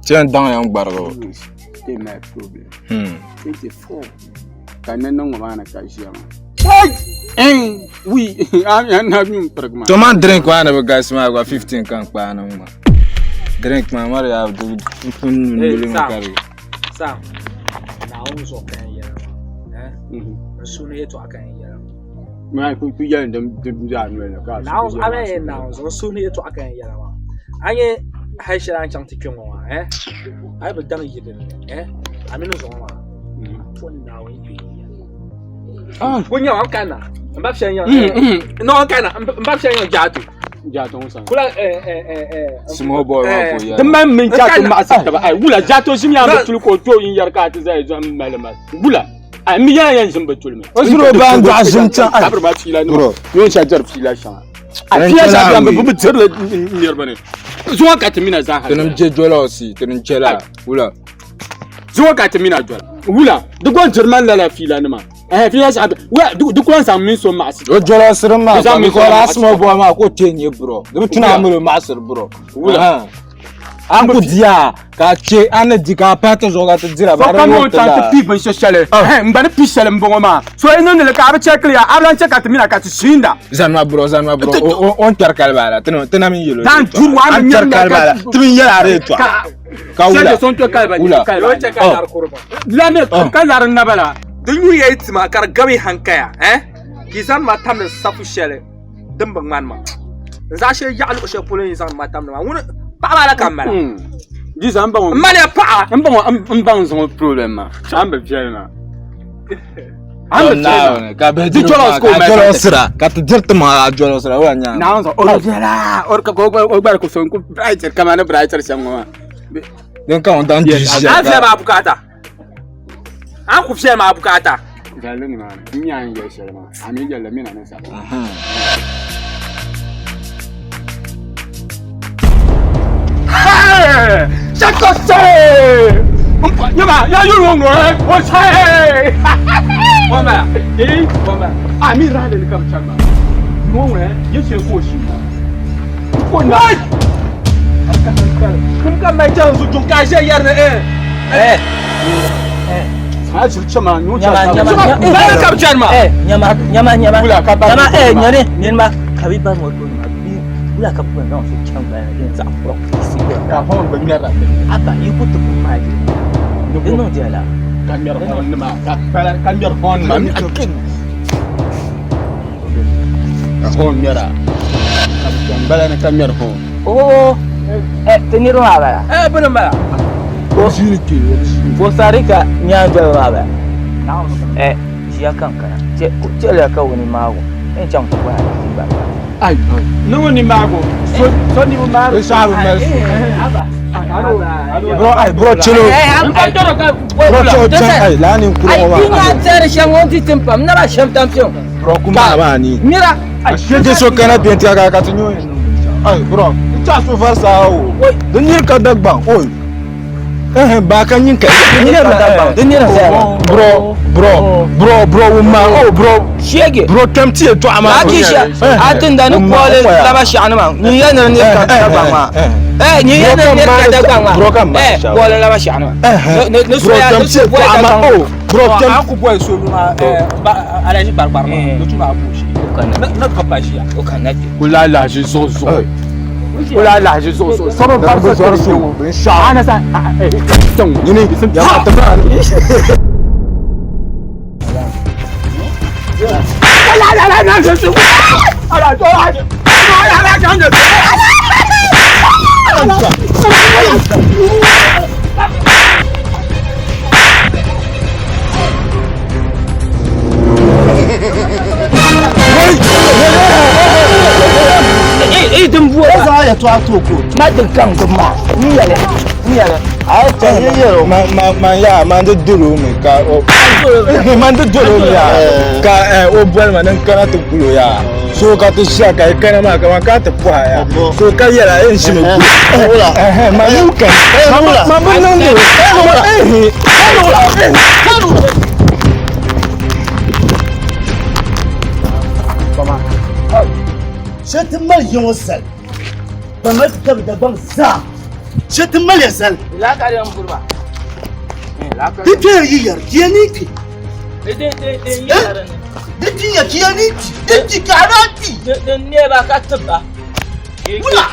ti yɛn daŋ yɛn gbarigi ti mali problem 24 ka ni niŋ ŋɔ maa ni ka ʒiya maa. Wi, a na nyu pirigi maa. To man drink maa ni bi galisi maa gba 15 ka n kpaai niŋ maa. Drink maa mari yaa di n pun nyu nuli mi ka di. Sam, Naawuni zuɣu ka n yɛla maa. N suhu ni yɛtɔɣa ka n yɛla maa. Maa ku ku yɛli din din bɛ a noli ni ka a Naawuni a mi yɛn Naawuni zuɣu n suhu ni yɛtɔɣa ka n yɛla maa. A nyɛ hali shɛli a ni chaŋ ti kpe ŋɔ maa, eh? A yi bi daŋ yi din ni, eh? A mini zuɣu maa, po Naawuni kpe yi ya. Ko nyɛ ŋɔ kana, n ba shɛli nyɛ no kana, n ba shɛli nyɛ jaatu. Jaatu ŋɔ sani. Kula eh eh eh eh. Small boy maa ko yɛli. Ti mali mini jaatu maɣasi taba ai wula jaatu ʒimi a bi tuli ka o to n yɛri ka a ti zaya zuɣu m mali ma wula ai mi yɛla yɛn ʒim bi tuli mi. O zuri o baa n dɔɣi ʒim chaŋ ai. Kabiri ma fiila nima yɔn shɛli diri fiila shɛŋa. A fiila shɛŋa bɛn bi bi dirili niriba ni zuŋɔ ka ti mina zaa ha. Tinim je jɔlɔsi tinim je la wula. Zuŋɔ ka ti mina jɔla wula di gɔn diri man lala fiila nima. Eh fiila shɛŋa wula di kɔn zaŋ mini so maɣasi. O jɔlɔsiri maa Di zaŋ mini so ka maɣasi. small boy maa ka o te nyɛ bro. Di bi tuna a miri maɣasiri bro. Wula. An ku diya ka che a ni di ka a pahi ti zuɣu ka ti dira So ba ka mi o chaŋ ti pii binshɛ shɛli n gba ni pii shɛli m-bɔŋɔ maa so yi niŋdi li ka a bi chɛkili ya a bi lan chɛ ka ti mina ka ti shiinda. Zani ma bro zani ma bro o ni kpɛri kali bala ti na mi yɛl o Dan duri wa a mi ni kpɛri nyam kali bala ti mi yɛl a di yɛltɔɣa ka wula so n kpɛ kali ba wula la mi ka lari n naba la. Di nyuya yi tima ka di gabi hankaya eh ka yi zaŋdi ma tamdi safu shɛli din bi ŋmani ma n zaɣ shɛli yaɣa luɣu shɛli polo yi zaŋdi ma tamdi maa ŋuni paɣaba la ka n mala Di zaŋ n baŋ n maliya paɣa n baŋ n baŋ zaŋ problem maa an bi viɛli maa an bi viɛli maa ka bihi Di diri jɔlɔs maa ka o ka mali jɔlɔsira ka ti diri ti maŋa ka jɔlɔsira wula nyaa Naawuni zuɣu o bi viɛla o ka o gbari ku so n ku brighter kamani brighter shɛm ŋɔ maa din ka ŋun daŋ di ʒiya an viɛli maa bukaata an ku viɛli maa bukaata Viɛlli nimaani n nya n yɛli shɛli maa a mi yɛlli mina ni saba. Nyama nyama nyama eh nyani nirma ka bi bari ŋɔ tooni maa bi wula ka bi zaŋ so chaŋ gbaya din zaɣ kura Ka hɔn bi ŋmɛrila aba yi ku ti kum maa je di niŋ diɛla ka ŋmɛri hɔn nima ka kpala ka ŋmɛri hɔn nima ka hɔn ŋmɛra ka bi chaŋ gbala ni ka ŋmɛri hɔn. Oo eh ti niriba maa bala eh bini n bala Costa Rica nyaandoli maa bala eh ʒiya ka n kana chɛliya ka wuni maagu n chaŋ ti bɔhi alaafee bari maa. Ai ni ŋuni maagu so so ni bi maagu. Bro ai bro chelo. Bro chelo chan ai la ni kuro Ai ma. bi nya tɛri shɛm ŋɔ ti tim pam naba shɛm tampiŋ. Bro kuma ba ni. Mira. Ai so kana benti ka ka ti nyo. Ai bro, cha so farsa o. Din nir ka dagban oi. Eh ba ka nyin ka. Din nir ka dagban. Din nir zaya. Bro bro bro bro wumma oh bro. Shege. Bro kam ti to ama. A ki sha a tin da ni kɔli laba shɛɣu maa nyin ya ni nir ka dagban maa. Eh nyin ya ni nir ka dagban maa. Bro kam ma. Eh kɔli laba shɛɣu maa. Ni Bro soya kam ni ti so to bɔli ama dagban. oh bro kam An ku bɔli so maa alaji gbarigbar maa ni tuma a buushi ni ka pa ʒiya. O ka na kpe. Kula lahi zuɣu zuɣu. Kula lahi zuɣu zuɣu. Sɔrɔ bari zɔri so binshaɣu. Ana sa tɔŋ. Yini yamma ti ma. Eh din buwa. Ka zaŋ yɛltɔɣa ti o ka o Ma din kaŋ din maa. N yɛli n yɛli. Ai ta ma ma ma ya ma di dolo mi ka o ma di dolo mi ya ka o boli ma ni n kana ti gulo ya so ka ti ʒiya ka yi kana maa ka ma ka ti pɔha ya so ka yɛla n ʒimi gulo ma ni ka ma bi niŋdi Shɛ ti mali ya ŋɔ zali ban mali ti tabi Dagbaŋ zaa shɛ ti mali ya zali di kpɛri yi yɛri di ni kpi. Di kpiya ka ya ni kpi. Di kpi ka a daa kpi. Din neei ba ka tib ba. Wula!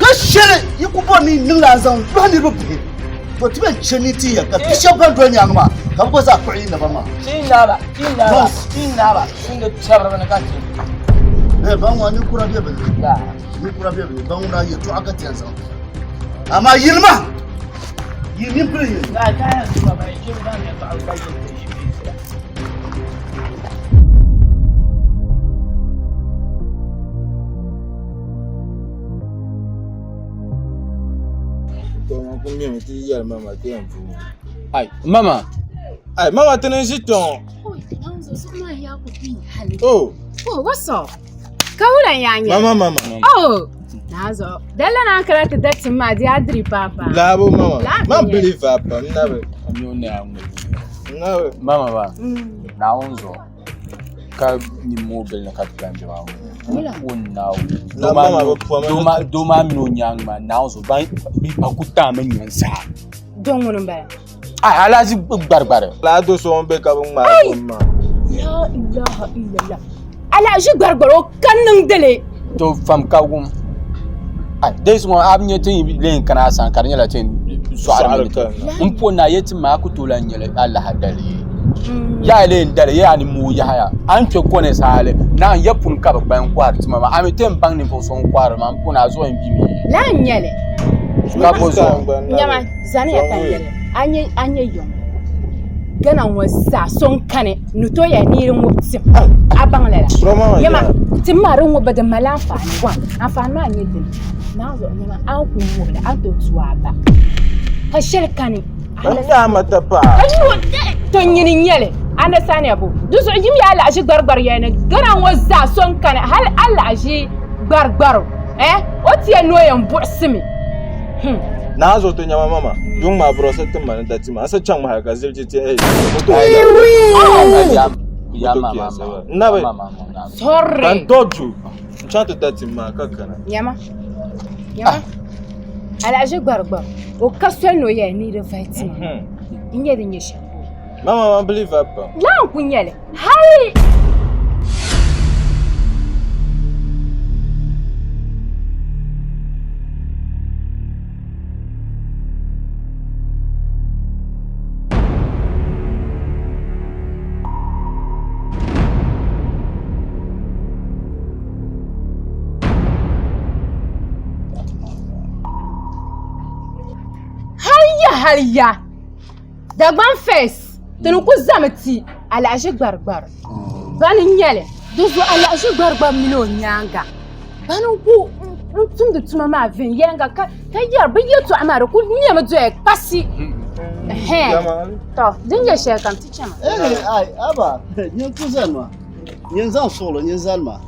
Ka shɛli yi ku bɔri ni yi niŋ la n-zaŋ lɔhi niriba bihi, to ti bɛn chɛ ni ti ya ka bi shɛb bɛn doli nyaaŋa maa ka bɛ gba zaa kpuɣi yi naba maa. Ban ŋɔ ninkura be bɛ ni, ninkura be bɛ ni, ban ŋuna yɛtɔɣa ka ti yɛn zaŋ ti. Amaa yili maa, yi nini pili yili. Ai, mama. Ai, mama tini n ʒi kpɛŋɔ. Oh. Oh, what's up? Ka wula n-yaa nyɛ? Mama, mama. Oh, nazo. Dala na kara ti da tim maa di adiri papa. Laabo mama. Laabo Man nyɛ. believe apa, n nabi. N nabi. Mama ba. Naawuni zuɣu ka nimmoo bili ni ka ti lan bɛ maa Wula? ŋɔ. O Naawuni. Na mama bi pɔmi. Doo maa mini o nyaaŋa maa Naawuni zuɣu ban bi ku taami nya n saha. Doo ŋuni m-bala? Ai alahizi gbarigbari. Laa do so ŋun be ka bi ŋmaai kom maa. La ilaha illallah. Alahizi gbarigbari o ka niŋdili. To fam ka wum. Ai days ŋɔ a bi nya ti yi leen kana a sani ka di nyɛla ti sɔɣiri mi ni n po na yɛ ti ma a ku tooi lahi nyɛli alaha dali ye. Yaa leen dali ye a ni mooi yahaya a ni kpe kone saali naan ya puni ka bi kpalim kɔhiri tima maa a mi ti yɛn baŋ ninvuɣu so ŋun kɔhiri maa n po na a zuɣu yɛn bi mi. Laa n-nyɛli. Ka bo zuɣu? Nyama zaniya ka n yɛli a nyɛ yom Ghana ŋɔ zaa so n-kani ni tooi yɛli ni yi di ŋubi tim a baŋ lala nyama tim maa din ŋubi ba di mali anfaani one anfaani maa n-nyɛ dini naa zuɣu nyama a ni ku ŋubi li a ni tooi tu a ba ka shɛli kani to nyini n-nyɛli understand bo di zuɣu yim ya alahiʒi gbarigbari yɛli ni Ghana ŋɔ zaa so n-kani hali alahiʒi gbarigbaro eh o ti yɛn ni o yɛn buɣisimi hmm. Naa zo ti nyama mama yuŋ maa burɔsi ti ma ni da tima asa chaŋ mahali ka ziliji ti eh Nabi Sorry. Ban dɔju n chaŋ ti da tim maa ka kana. Nyama. Nyama. Alahiʒi gbarigbaro o ka soli ni o yɛli ni di vahi tima n nyɛ din nyɛ shɛm. Mama man believe up. Laa n ku nyɛli hali Haliya haliya Dagbaŋ first ti ni ku zami ti alahiʒi gbarigbari bani n-nyɛli di zuɣu alahiʒi gbarigbari mini o nyaaŋa bani n-ku tumdi tuma maa viɛnyɛliŋga ka yɛri bɛ yɛltɔɣa maa di ku nɛmi doya kasi tɔ din nyɛ shɛli kam ti chama. Ai, aba, nyin ku zani ma. Nyin zaŋ suɣulo nyin zani ma.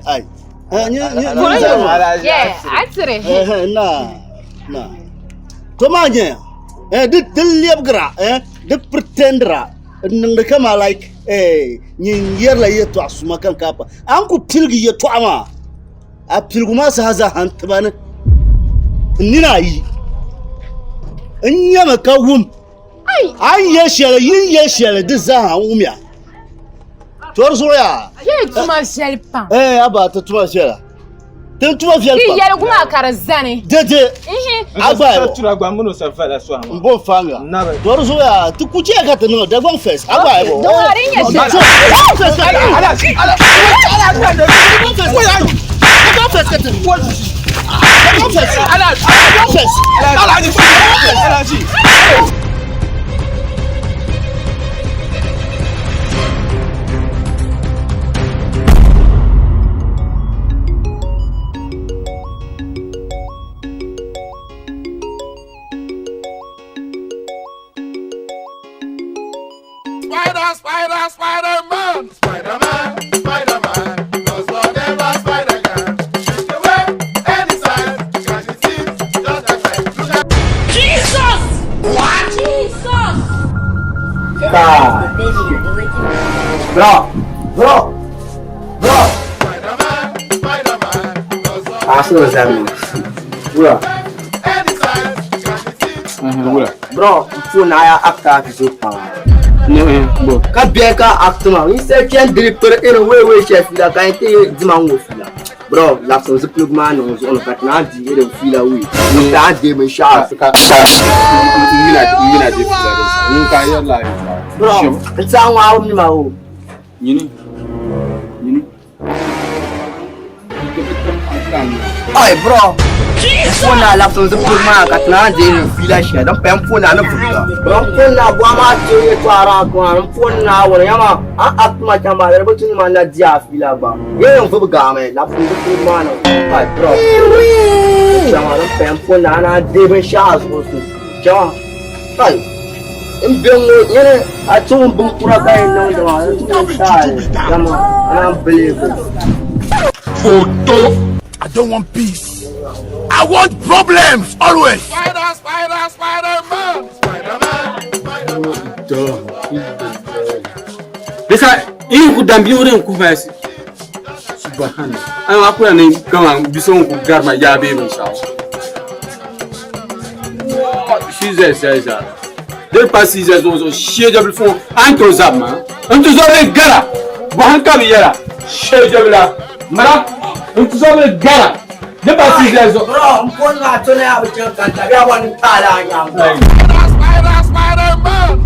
Ai. Nyin zani ma. Yeah, a tiri. Na, na. To maa nyɛ eh, di di lɛbigira eh, di pretendira n niŋdi kama like eh, nyin yɛrila yɛltɔɣa suma kan ka pa a ni ku piligi yɛltɔɣa maa a piligu maa saha zaa ha n tiba ni n nina ayi n nyɛmi ka wum a ni yɛ shɛli yi ni yɛ shɛli di zaa ha n wumya to di zuɣu yaa Yi tuma viɛli pam. Eh, aba ti tuma viɛla Tin tuma viɛli Ti pam. yɛligu maa ka di zani. Dede. A gba Sa tura gba mini o sa vala sɔhima. N bo faanga. To di zuɣu yaa ti ku chɛ ka ti niŋ Dagbaŋ first. A gba ayibɔ. Dɔŋ a di nyɛ shɛli. Dagbaŋ first ka ti niŋ. Dagbaŋ first. Dagbaŋ first ka ti niŋ. Dagbaŋ first. Dagbaŋ first. Spider, spider, spider man, spider man, spider man. Does whatever spider can. Shoot the web anytime. Catch the thief just like that. Look at Jesus! What? Jesus! Bro, bro, bro. Paɣa so zami. Bro. Wula. Bro, n fu na ya after fi so pam. Ka biɛhi ka act maa instead chɛn diri piri iri wei wei shɛli fiila ka yɛn ti dima ŋɔ fiila bro labisimi zipiligu maa niŋ zuɣu ni ka ti naan di iri fiila wei n ti a deei binshaɣu ka n yina di fiila din sa ŋun ka yɛrila a yɛltɔɣa bro n ti a ŋɔ a mi ma o nyini nyini Oi bro n pon na labisimi zipiligu maa ka ti naan deei fiila shɛli din paya n pon na ni vuga bro n pon na buɣa maa ti yɛltɔɣa maa kuma n pon na wuni yama a act maa chaŋ maa di bi tu ni man na di a fiila gba yɛn yɛn vubi gaami labisimi zipiligu maa niŋ oi bro chama din paya n pon na a naan deei binshaɣu a zuɣu su chama ai n bɛ ŋɔ nyɛli a ti ŋun bin kura ka yɛn niŋdi maa di tu ni taali yama a naan believe Photo. I don't want peace. I want problems always. Spider, spider, spider man. Spider man, spider man. Bisa in ku dambi wurin ku fa si. Subhana. An akura ne kama bison ku garma ya be min sa. 6 heures, 16 heures. Deux pas 6 heures zo shie jabil fo an to zab ma. An to zobe gara. Bo han ka bi yara. Shie jabila. Mara. An to zobe gara. Deux pas 6 heures zo. Bro n pon na to na ya bi chaŋ ka tabi a wani taali a nyaanga Spider, spider, spider man.